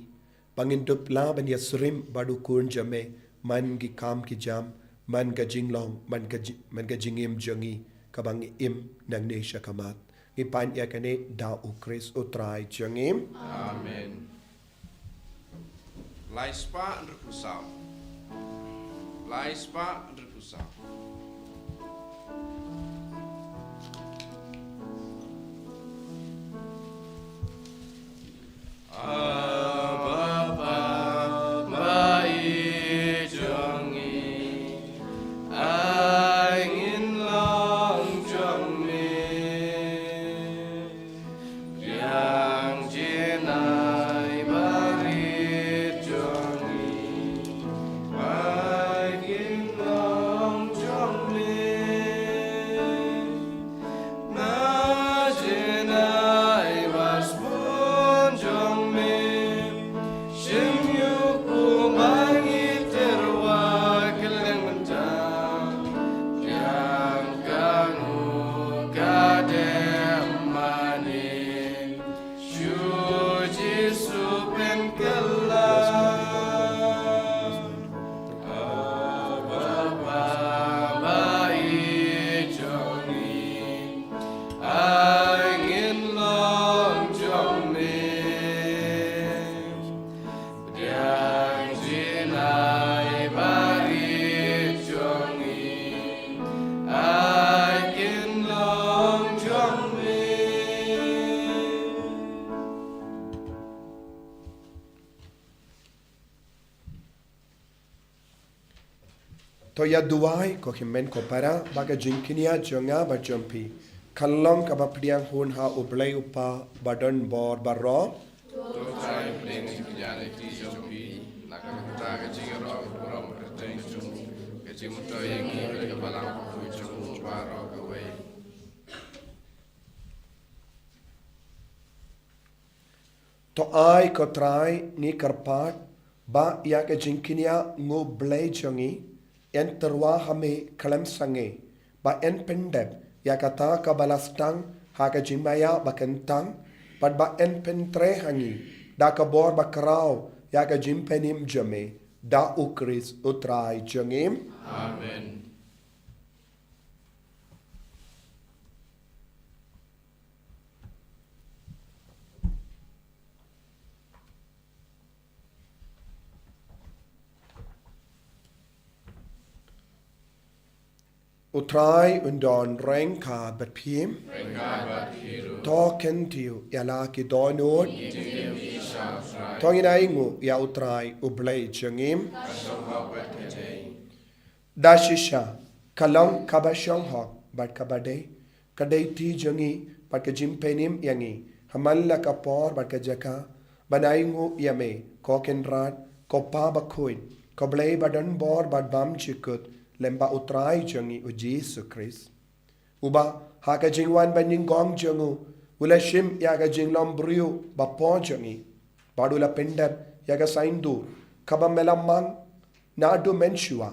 ba ngin dup lah ban ïasyriem bad u Khun jong me man ki kam ki jam, man ka jinglong, man ka ji-, man ka jingim jong ngi kaba ngi im nangne sha khmat. Ngi pan ïa kane da U Khrist U Trai jong ngi. Amen. Lai spah hynriewphew saw. Ai spah hynriewphew saw. Abba, Baba, i jong ngi, ai ngin long jong me. Pdiang jingïaid barit jong ngi, ai ngin long jong me. Na jingïaid ba sbun jong me, shim ïa u kumba ngi tyrwa kylleng mynta. Pdiang kano ka dei mane, shu Jisu pynkylla. Abba, Baba, i jong ngi, ai ngin long jong me. Pdiang jingïaid barit jong ngi, ai ngin long jong me. To ïa duwai ko hynmen ko para, ba ka jingkñia jong nga bad jong phi kan long kaba pdiang hun ha U Blei U Kpa badonbor baroh. To Trai, pdiang jingkñia na ki kti jong phi, na ka bynta ka jingïaroh ka burom kyrteng jong u, ka jingmyntoi ïa ngi bad ka balang bakhuid jong u baroh kawei. To ai ko Trai, ngi kyrpad ba ïa ka jingkñia ng U Blei jong ngi yn tyrwa ha me khlem sangeh, ba yn pyndep ïa kata kaba la sdang ha ka jingmaïa ba kyntang, bad ba yn pyntrei ha ngi da ka bor ba khraw ïa ka jingpynim jong me, da U Khrist U Trai jong ngi. Amen. U Trai un don ryngkat bad phi. Ryngkat bad phi ruh. To kyntiew ïa la ki dohnud. Ngin kyntiew sha U Trai. To ngin ainguh ïa U Trai U Blei jong ngi. Ka shong hok bad ka dei. Da shisha, ka long kaba shong hok bad kaba dei, ka dei kti jong ngi bad ka jingpynim ïa ngi ha man la ka por bad ka jaka, ban ainguh ïa me, ko Kynrad, ko Pa bakhuid, ko Blei badonbor bad bymjukut, lyngba U Trai jong ngi U Jisu Khrist. Uba ha ka jingwan banyngkong jong u, u la shim ïa ka jinglong briew ba poh jong ngi, bad u la pyndep ïa ka saiñdur kaba me la mang naduh mynshuwa,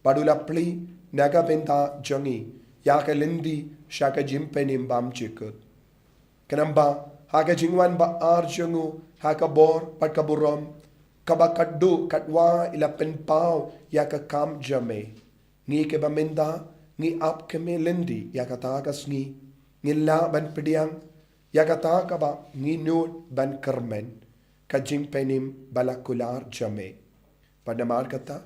bad u la plie na ka bynta jong ngi ïa ka lynti sha ka jingpynim bymjukut. Khnang ba ha ka jingwan ba ar jong u ha ka bor bad ka burom, kaba katduh katwa i la pynpaw ïa ka kam jong me, ngi kiba mynta ngi ap kmie lynti ïa kata ka sngi, ngin lah ban pdiang ïa kata kaba ngi nud ban kyrmen, ka jingpynim ba la kular jong me. Bad namar kata,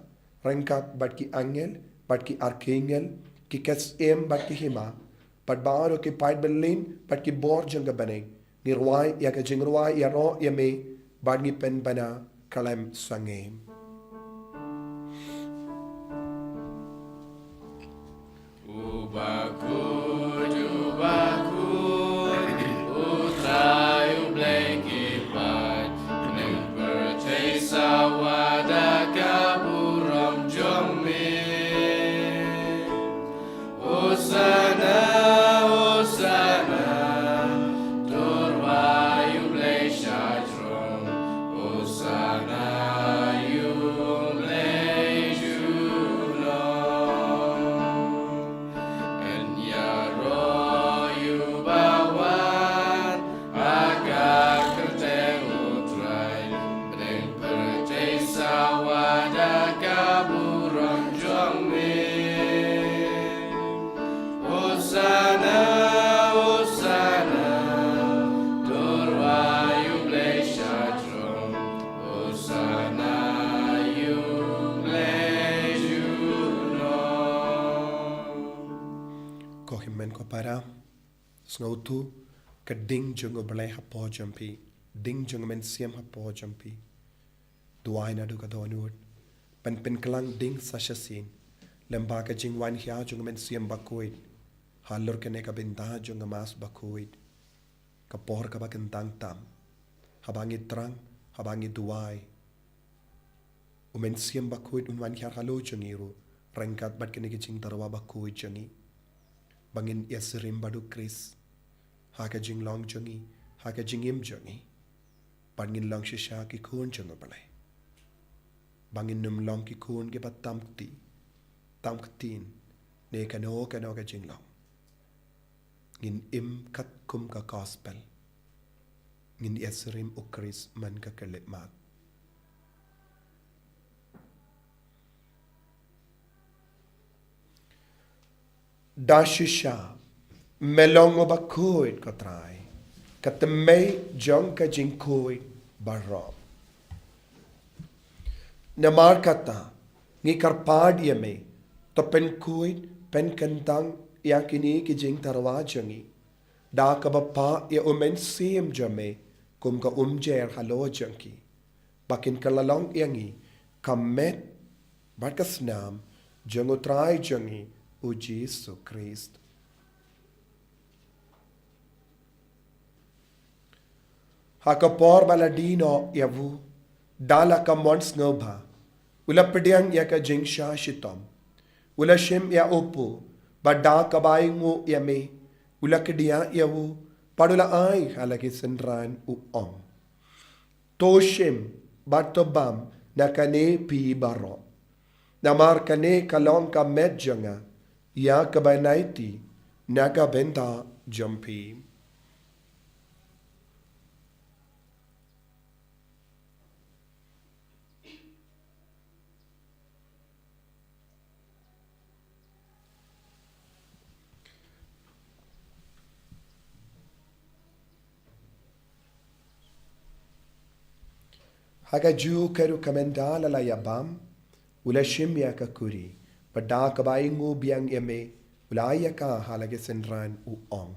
ryngkat bad ki angel, bad ki archangel, ki ksiem bad ki hima, bad baroh ki paid bymlien bad ki bor jong ka bneng, ngi rwai ïa ka jingrwai ïaroh ïa me, bad ngi pynbna khlem sangeh. U bakhuid, u bakhuid, U Trai U Blei ki paid, bneng pyrthei sawa da ka burom jong me. Hosana, Hosana, to rwai ïa U Blei sha jrong. Hosana ïa U Blei junom. Yn ïaroh ïa uba wan ha ka kyrteng U Trai, bneng pyrthei sawa da ka burom jong me. Para, sngewthuh ka ding jong U Blei hapoh jong phi, ding jong U Mynsiem hapoh jong phi. Duwai naduh ka dohnud. Pynpynkhlaiñ ding sa shisien lem bad ka jingwan hia jong U Mynsiem Bakhuid halor kane ka bynta jong ka Mass Bakhuid. Ka por kaba kyntang tam, haba ngi thrang, haba ngi duwai, U Mynsiem Bakhuid un wan hiar halor jong ngi ruh ryngkat bad kine ki jingtyrwa bakhuid jong ngi, ba ngin ïasyriem bad U Khrist ha ka jinglong jong ngi, ha ka jingim jong ngi, bad ngin long shisha ki khun jong U Blei, ba ngin ym long ki khun kiba tam kti, tam ktien ne kano kano ka jinglong. Ngin im katkum ka gospel. Ngin ïasyriem U Khrist man ka khyllipmat. Da shisha, me long uba khuid, ko Trai, ka tymmen jong ka jingkhuid baroh. Namar kata, ngi kyrpad ïa me, to pynkhuid, pynkyntang ïa kine ki jingtyrwa jong ngi da kaba phah ïa U Mynsiem jong me kum ka umjer halor jong ki, ba kin kylla long ïa ngi ka met bad ka snam jong U Trai jong ngi U Jisu Khrist. Ha ka por ba la die noh ïa u, da la ka mon sngewbha, u la pdiang ïa ka jingshah shitom. U la shim ïa u kpu, bad da kaba ainguh ïa me, u la kdiah ïa u, bad u la ai ha la ki synran, u ong: To shim bad to bam na kane phi baroh. Namar kane ka long ka met jong nga, ïa kaba yn aiti na ka bynta jong phi. Ha kajuh ka rukom, ynda la la ïa bam, u la shim ïa ka kuri, bad da kaba ainguh biang ïa me, u la ai ïa ka ha la ki synran, u ong: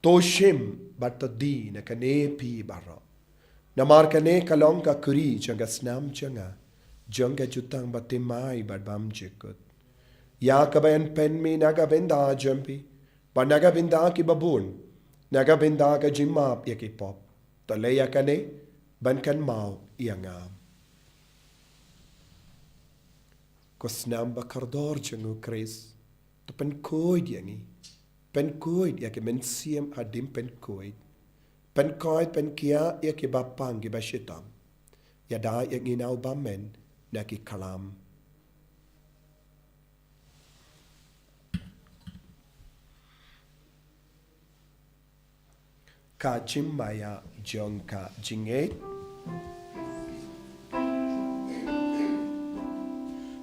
To shim bad to die na kane phi baroh. Namar kane ka long ka kuri jong ka snam jong nga, jong ka jutang bathymmai bad bymjukut, ïa kaba yn pynmih na ka bynta jong phi bad na ka bynta kiba bun, na ka bynta ka jingmap ïa ki pop. To leh ïa kane ban kynmaw ïa nga. Ko snam bakordor jong U Khrist, to pynkhuid ïa ngi. Pynkhuid ïa ki mynsiem hadien pynkhuid. Pynkhuid, pynkhiah ïa kiba pang, kiba shitom. Ïada ïa ngi na u bymmen na ki khlam. Ka jingmaïa jong ka jingngeit.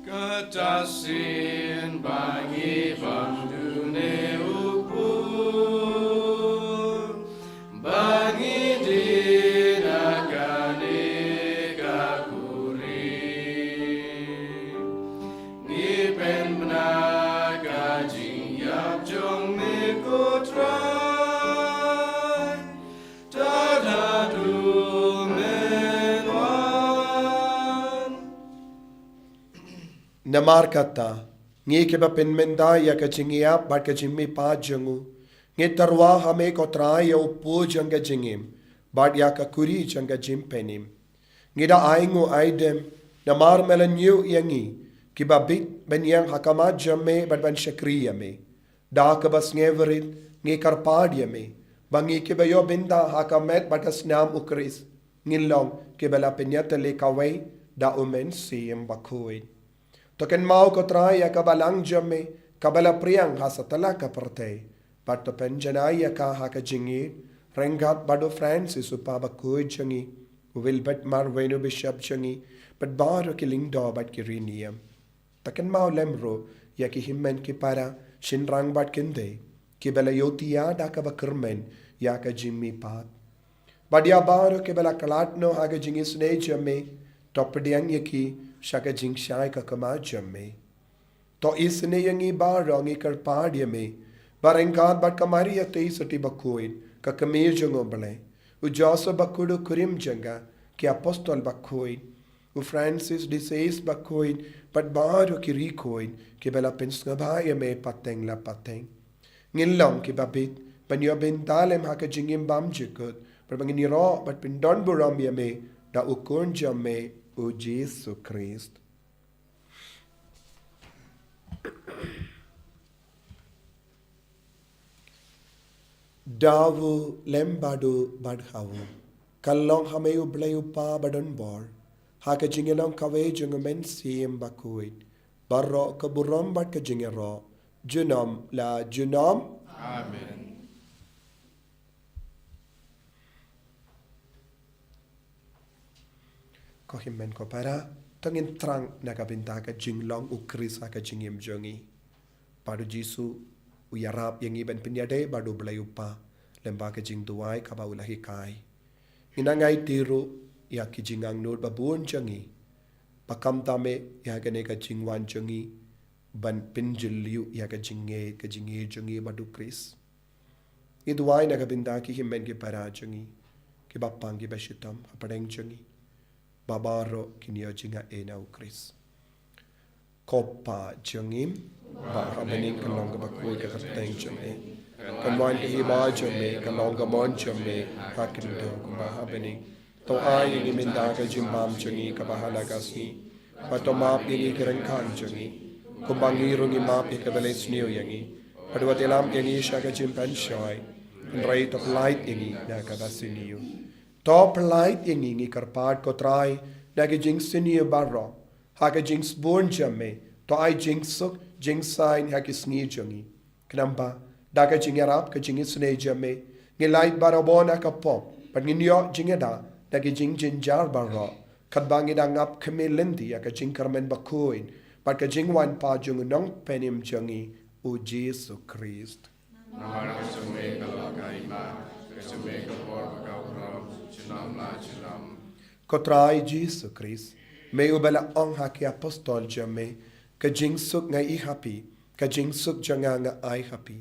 Kata shisien ba ngi bam dune u kpu, ba ngi die na kane ka kuri, ngi pynbna ka jingïap jong me, ko Trai, tad haduh men wan. Namar kata, ngi kiba pynmynta ïa ka jingïap bad ka jingmihpat jong u, ngi tyrwa ha me, ko Trai, ïa u kpu jong ka jingim bad ïa ka kuri jong ka jingpynim. Ngi da ainguh aidem, namar me la ñiew ïa ngi kiba bit ban ïeng ha khmat jong me bad ban shakri ïa me. Da kaba sngewrit ngi kyrpad ïa me, ba ngi kiba ïoh bynta ha ka met bad ka snam U Khrist, ngin long kiba la pynïatylli kawei da U Mynsiem Bakhuid. To kynmaw, ko Trai, ïa ka balang jong me kaba la pdiang ha satlak ka pyrthei, bad to pynjanai ïa ka ha ka jingïeit ryngkat bad u Francis u Papa bakhuid jong ngi, u Wilbert Marwein u Bishop jong ngi, bad baroh ki lyngdoh bad ki riewniam. To kynmaw lem ruh ïa ki hynmen ki para, shynrang bad kynthei, kiba la ïohthiah da kaba kyrmen ïa ka jingmihpat. Bad ïa baroh kiba la khlad noh ha ka jingisynei jong me, to pdiang ïa ki sha ka jingshai ka khmat jong me. To isynei ïa ngi baroh, ngi kyrpad ïa me, Ba ryngkat bad ka Maria Theisotti bakhuid, ka kmie jong U Blei, u Joseph bakhuid u kurim jong ka, ki apostol bakhuid, u Francis de Sales bakhuid, bad baroh ki riewkhuid kiba la pynsngewbha ïa me pateng la pateng. Ngin long kiba bit ban ïoh bynta lem ha ka jingim bymjukut, bad ba ngin ïaroh bad pyndonburom ïa me da U Khun jong me, U Jisu Khrist. Da u lem bad u bad ha u, ka long ha me U Blei U Kpa badonbor, ha ka jingïalong kawei jong U Mynsiem Bakhuid, baroh ka burom bad ka jingïaroh junom la junom. Amen. Ko hynmen ko para, to ngin thrang na ka bynta ka jinglong U Khrist ha ka jingim jong ngi. Bad U Jisu u ïarap ïa ngi ban pynïadei bad U Blei U Kpa lyngba ka jingduwai kaba u la hikai. Ngin nang ai tyrwa ïa ki jingangnud babun jong ngi, ba khamtam eh ïa kane ka jingwan jong ngi ban pynjylliew ïa ka jingngeit, ka jingngeit jong ngi bad U Khrist. Ngi duwai na ka bynta ki hynmen ki para jong ngi kiba pang kiba shitom hapdeng jong ngi, ba baroh kin ïoh jingaiei na U Khrist. Ko Pa jong ngi ba ha bneng, kan long kaba khuid ka kyrteng jong me. Kan wan ka hima jong me, kan long ka mon jong me ha khyndew kumba ha bneng. To ai ïa ngi mynta ka jingbam jong ngi kaba ha la ka sngi. Bad to map ïa ngi ki ryngkat jong ngi, kumba ngi ruh ngi map ïa kiba leh sniew ïa ngi. Bad wat ïalam ïa ngi sha ka jingpynshoi, hynrei to pyllait ïa ngi na kaba sniew. To pyllait ïa ngi, ngi kyrpad ko Trai, na ki jingsniew baroh, ha ka jingsbun jong me. To ai jingsuk jingsaiñ ha ki sngi jong ngi. Khnang ba da ka jingïarap ka jingisynei jong me, ngin lait barabor na ka pop bad ngin ïoh jingïada na ki jingjynjar baroh, katba ngi dang ap khmih lynti ïa ka jingkyrmen bakhuid bad ka jingwan pat jong U Nongpynim jong ngi, U Jisu Khrist. Namar ka jong me ka long ka hima, ka jong me ka bor bad ka burom, junom la junom. Ko Trai Jisu Khrist, me uba la ong ha ki apostol jong me, ka jingsuk nga ai ha phi, ka jingsuk jong nga nga ai ha phi.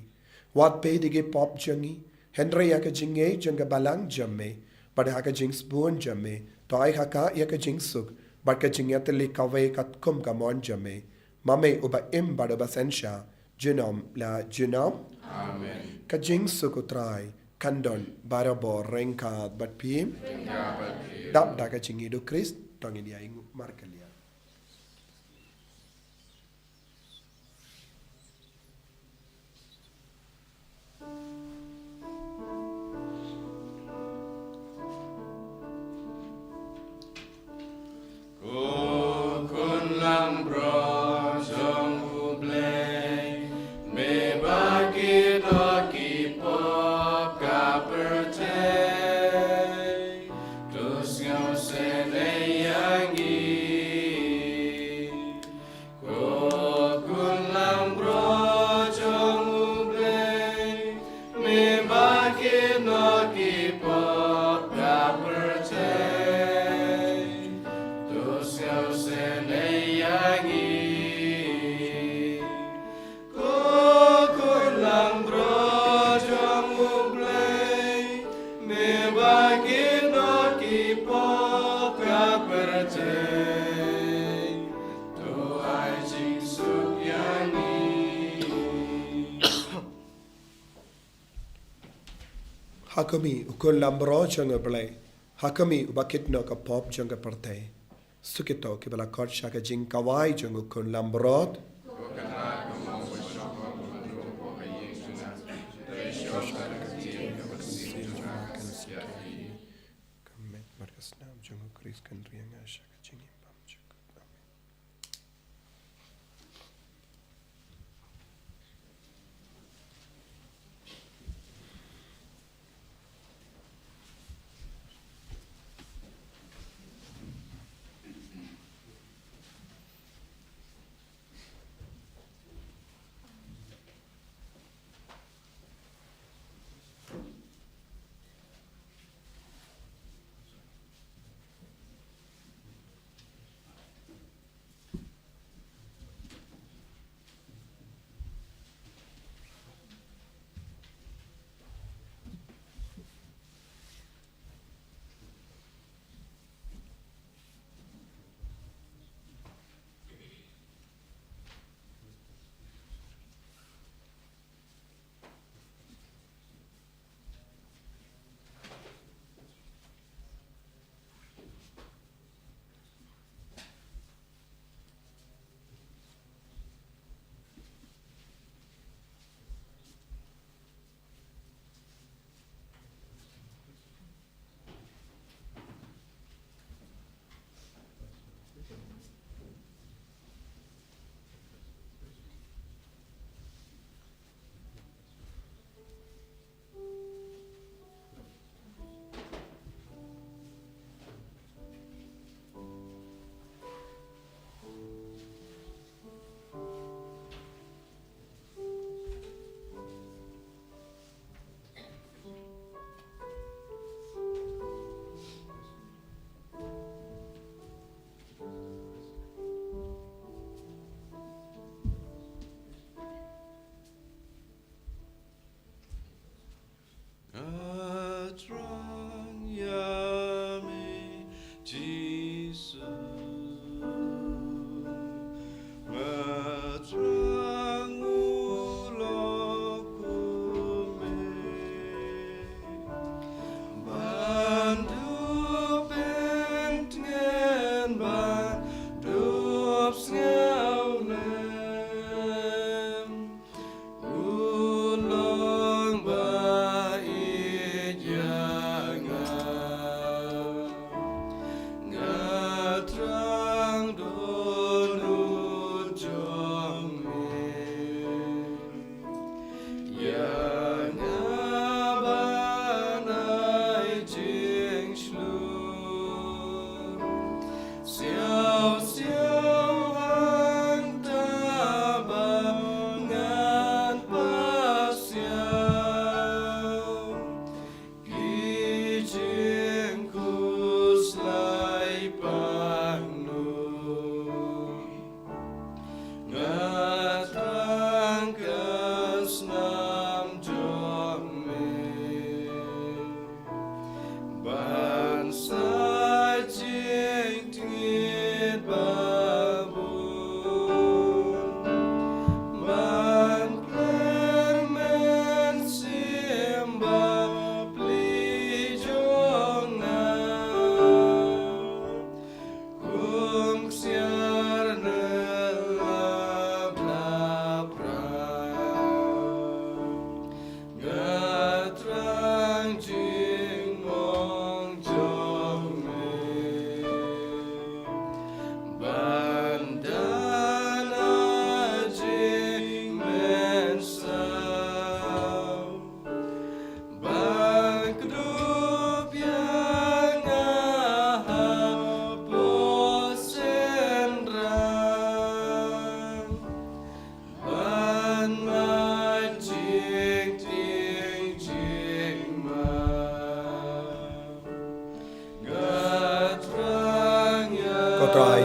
Wat peit ïa ki pop jong ngi, hynrei ïa ka jingngeit jong ka balang jong me, bad ha ka jingsbun jong me, to ai ha ka ïa ka jingsuk bad ka jingïatylli kawei katkum ka mon jong me. Ma me uba im bad uba synshar junom la junom. Amen. Ka jingsuk U Trai kan don barabor ryngkat bad phi. Ryngkat bad phi. Dap da ka jingïeit U Khrist, to ngin ïa ïnguh markylliang. Ko Khun langbrot jong U Blei, me ba kito ki pop ka pyrthei, to sngewsynei ïa ngi. Ko Khun langbrot jong U Blei, me ba kito ki pop ka pyrthei, to sngewsynei ïa ngi. Ko Khun langbrot jong U Blei, me ba kito ki pop ka pyrthei, to ai jingsuk ïa ngi. Ha khmih, U Khun langbrot jong U Blei, ha khmih uba kit noh ka pop jong ka pyrthei. Suk ïa kito kiba la khot sha ka jingkawai jong U Khun langbrot. Ka met bad ka snam jong U Khrist kan ri ïa nga sha ka jingim bymjukut. Amen.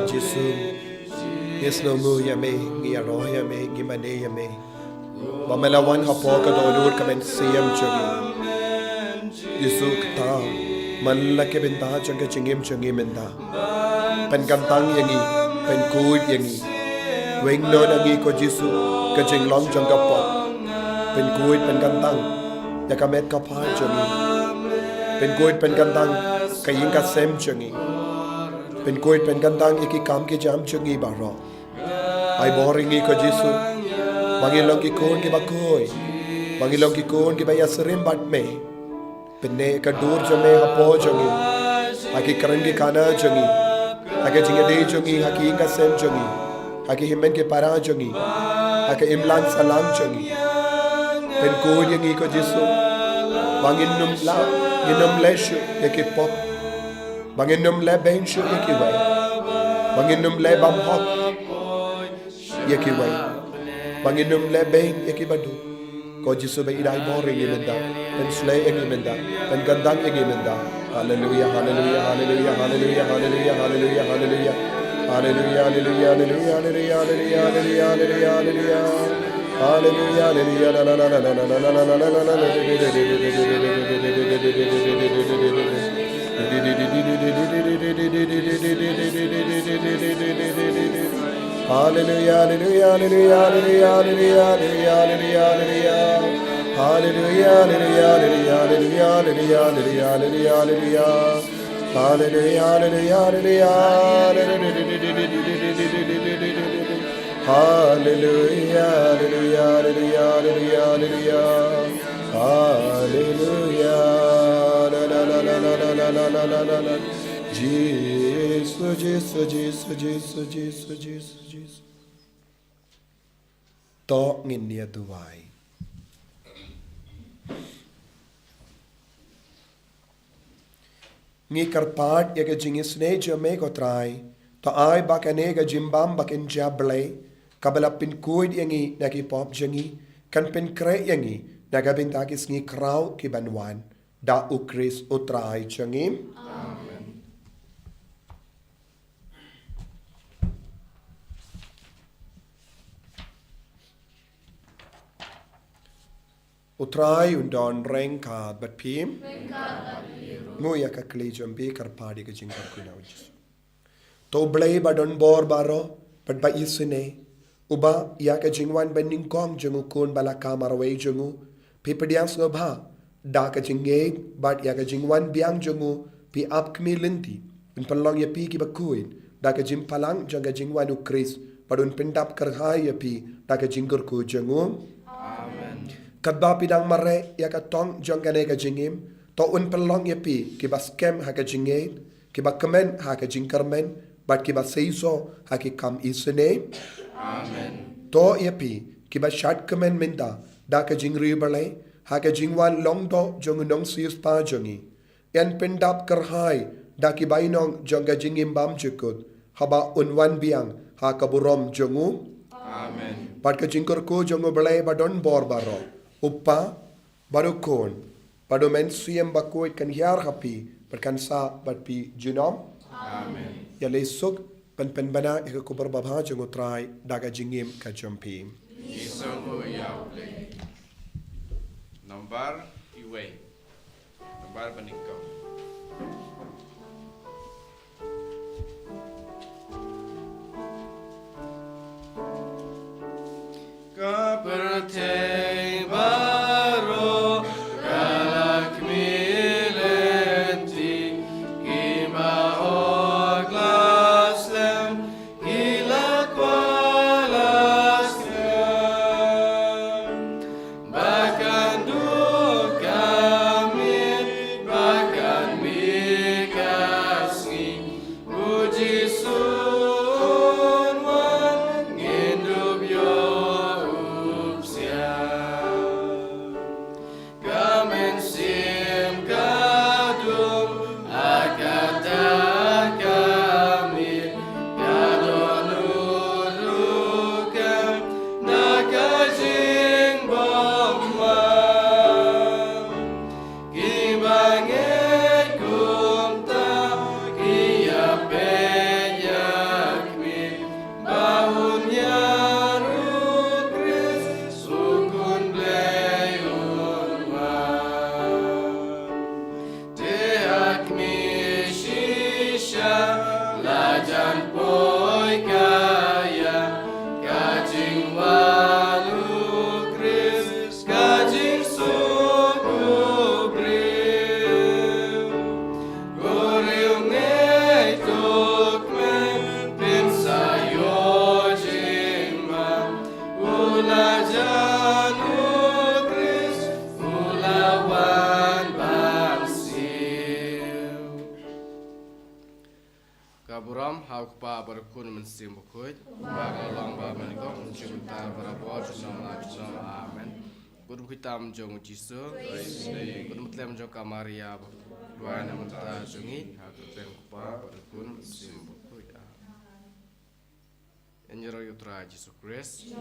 Jisu, ngi sngewnguh ïa me, ngi ïaroh ïa me, ngi mane ïa me. Ba me la wan hapoh ka dohnud ka mynsiem jong ngi. Jisu kata, man la ki bynta jong ka jingim jong ngi mynta. Pynkyntang ïa ngi, pynkhuid ïa ngi. Weng noh na ngi ko Jisu, ka jinglong jong ka pop. Pynkhuid pynkyntang ïa ka met ka phad jong ngi. Pynkhuid pynkyntang ka ïing ka sem jong ngi. Pynkhuid pynkyntang ïa ki kam ki jam jong ngi baroh. Ai bor ïa ngi ko Jisu. Ba ngin long ki khun kiba khuid. Ba ngin long ki khun kiba ïasyriem bad me. Pynneh ka dur jong me hapoh jong ngi. Ha ki kren ki kana jong ngi. Ha ka jingïadei jong ngi, ha ki ïing ka sem jong ngi. Ha ki hynmen ki para jong ngi. Ha ka imlang sahlang jong ngi. Pynkhuid ïa ngi ko Jisu. Ba ngin ym lah, ngin ym leh shuh ïa ki pop. Ba ngin ym leh beiñ shuh ïa kiwei. Ba ngin ym leh bymhok ïa kiwei. Ba ngin ym leh beiñ ïa kiba duk. Ko Jisu ba i dei bor ïa ngi mynta. Pynshlei ïa ngi mynta. Pynkyntang ïa ngi mynta. Haleluya, haleluya, haleluya, haleluya, haleluya, haleluya, haleluya. Haleluya, haleluya, haleluya, haleluya, haleluya, haleluya, haleluya. Haleluya, haleluya, la, la, la. Haleluya, haleluya, haleluya. Haleluya, haleluya, haleluya, haleluya. Haleluya, haleluya, haleluya, haleluya, haleluya, haleluya, haleluya. Haleluya, haleluya, haleluya, haleluya. Haleluya, haleluya, haleluya, haleluya, haleluya. Haleluya. La, la, la, la. Jisu, Jisu, Jisu, Jisu, Jisu, Jisu, Jisu. To ngin ïa duwai. Ngi kyrpad ïa ka jingisynei jong me ko Trai. To ai ba kane ka jingbam ba kynja Blei, kaba la pynkhuid ïa ngi na ki pop jong ngi, kan pynkhreh ïa ngi na ka bynta ki sngi khraw ki ban wan. Da U Khrist U Trai jong ngi. Amen. U Trai un don ryngkat bad phi. Ryngkat bad phi ruh. Nguh ïa ka kli jong phi, kyrpad ïa ka jingkyrkhu na U Jisu. To U Blei ba don bor baroh bad ba isynei, uba ïa ka jingwan ba nyngkong jong u Khun ba la kha marwei jong u, phi pdiang sngewbha da ka jingngeit bad ïa ka jingwan biang jong u, phi ap khmih lynti, un pynlong ïa phi kiba khuid da ka jingphalang jong ka jingwan U Khrist, bad un pyndap kyrhai ïa phi da ka jingkyrkhu jong u. Amen. Katba phi dang mareh ïa ka tong jong kane ka jingim, to un pynlong ïa phi kiba skhem ha ka jingngeit, kiba kmen ha ka jingkyrmen, bad kiba seisoh ha ki kam isynei. Amen. To ïa phi kiba shad kmen mynta da ka jingriewblei ha ka jingwan long doh jong u Nongsiewspah jong ngi, yn pyndap kyrhai da ki bainong jong ka jingim bymjukut haba un wan biang ha ka burom jong u. Amen. Bad ka jingkyrkhu jong U Blei ba don bor baroh, U Kpa, bad U Khun, bad U Mynsiem Bakhuid kan hiar ha phi bad kan sah bad phi junom. Amen. Ïaleh suk, pynpynbna ïa ka khubor babha jong U Trai da ka jingim ka jong phi. Ngi sngewnguh ïa U Blei. Nambar iwei. Nambar ba nyngkong. Ka pyrthei baroh ka la khmih lynti, ki ba hok la slem, ki la kwah la skhem. Ba kan duh ka miet, ba kan mih ka sngi, U Jisu un wan, ngin dup ïoh u bsia. Sim Bakhuid. Ba ka long ba mynnyngkong, mynshwa mynta, barabor, junom la junom. Amen. Ko Bakhuid tam jong u Jisu. Ko Bakhuid tam jong ka Maria, duwai namar kata jong ngi, ha ka kyrteng u Kpa bad u Khun bad u Sim Bakhuid. Amen. Ïaroh ïa u Trai Jisu Khrist.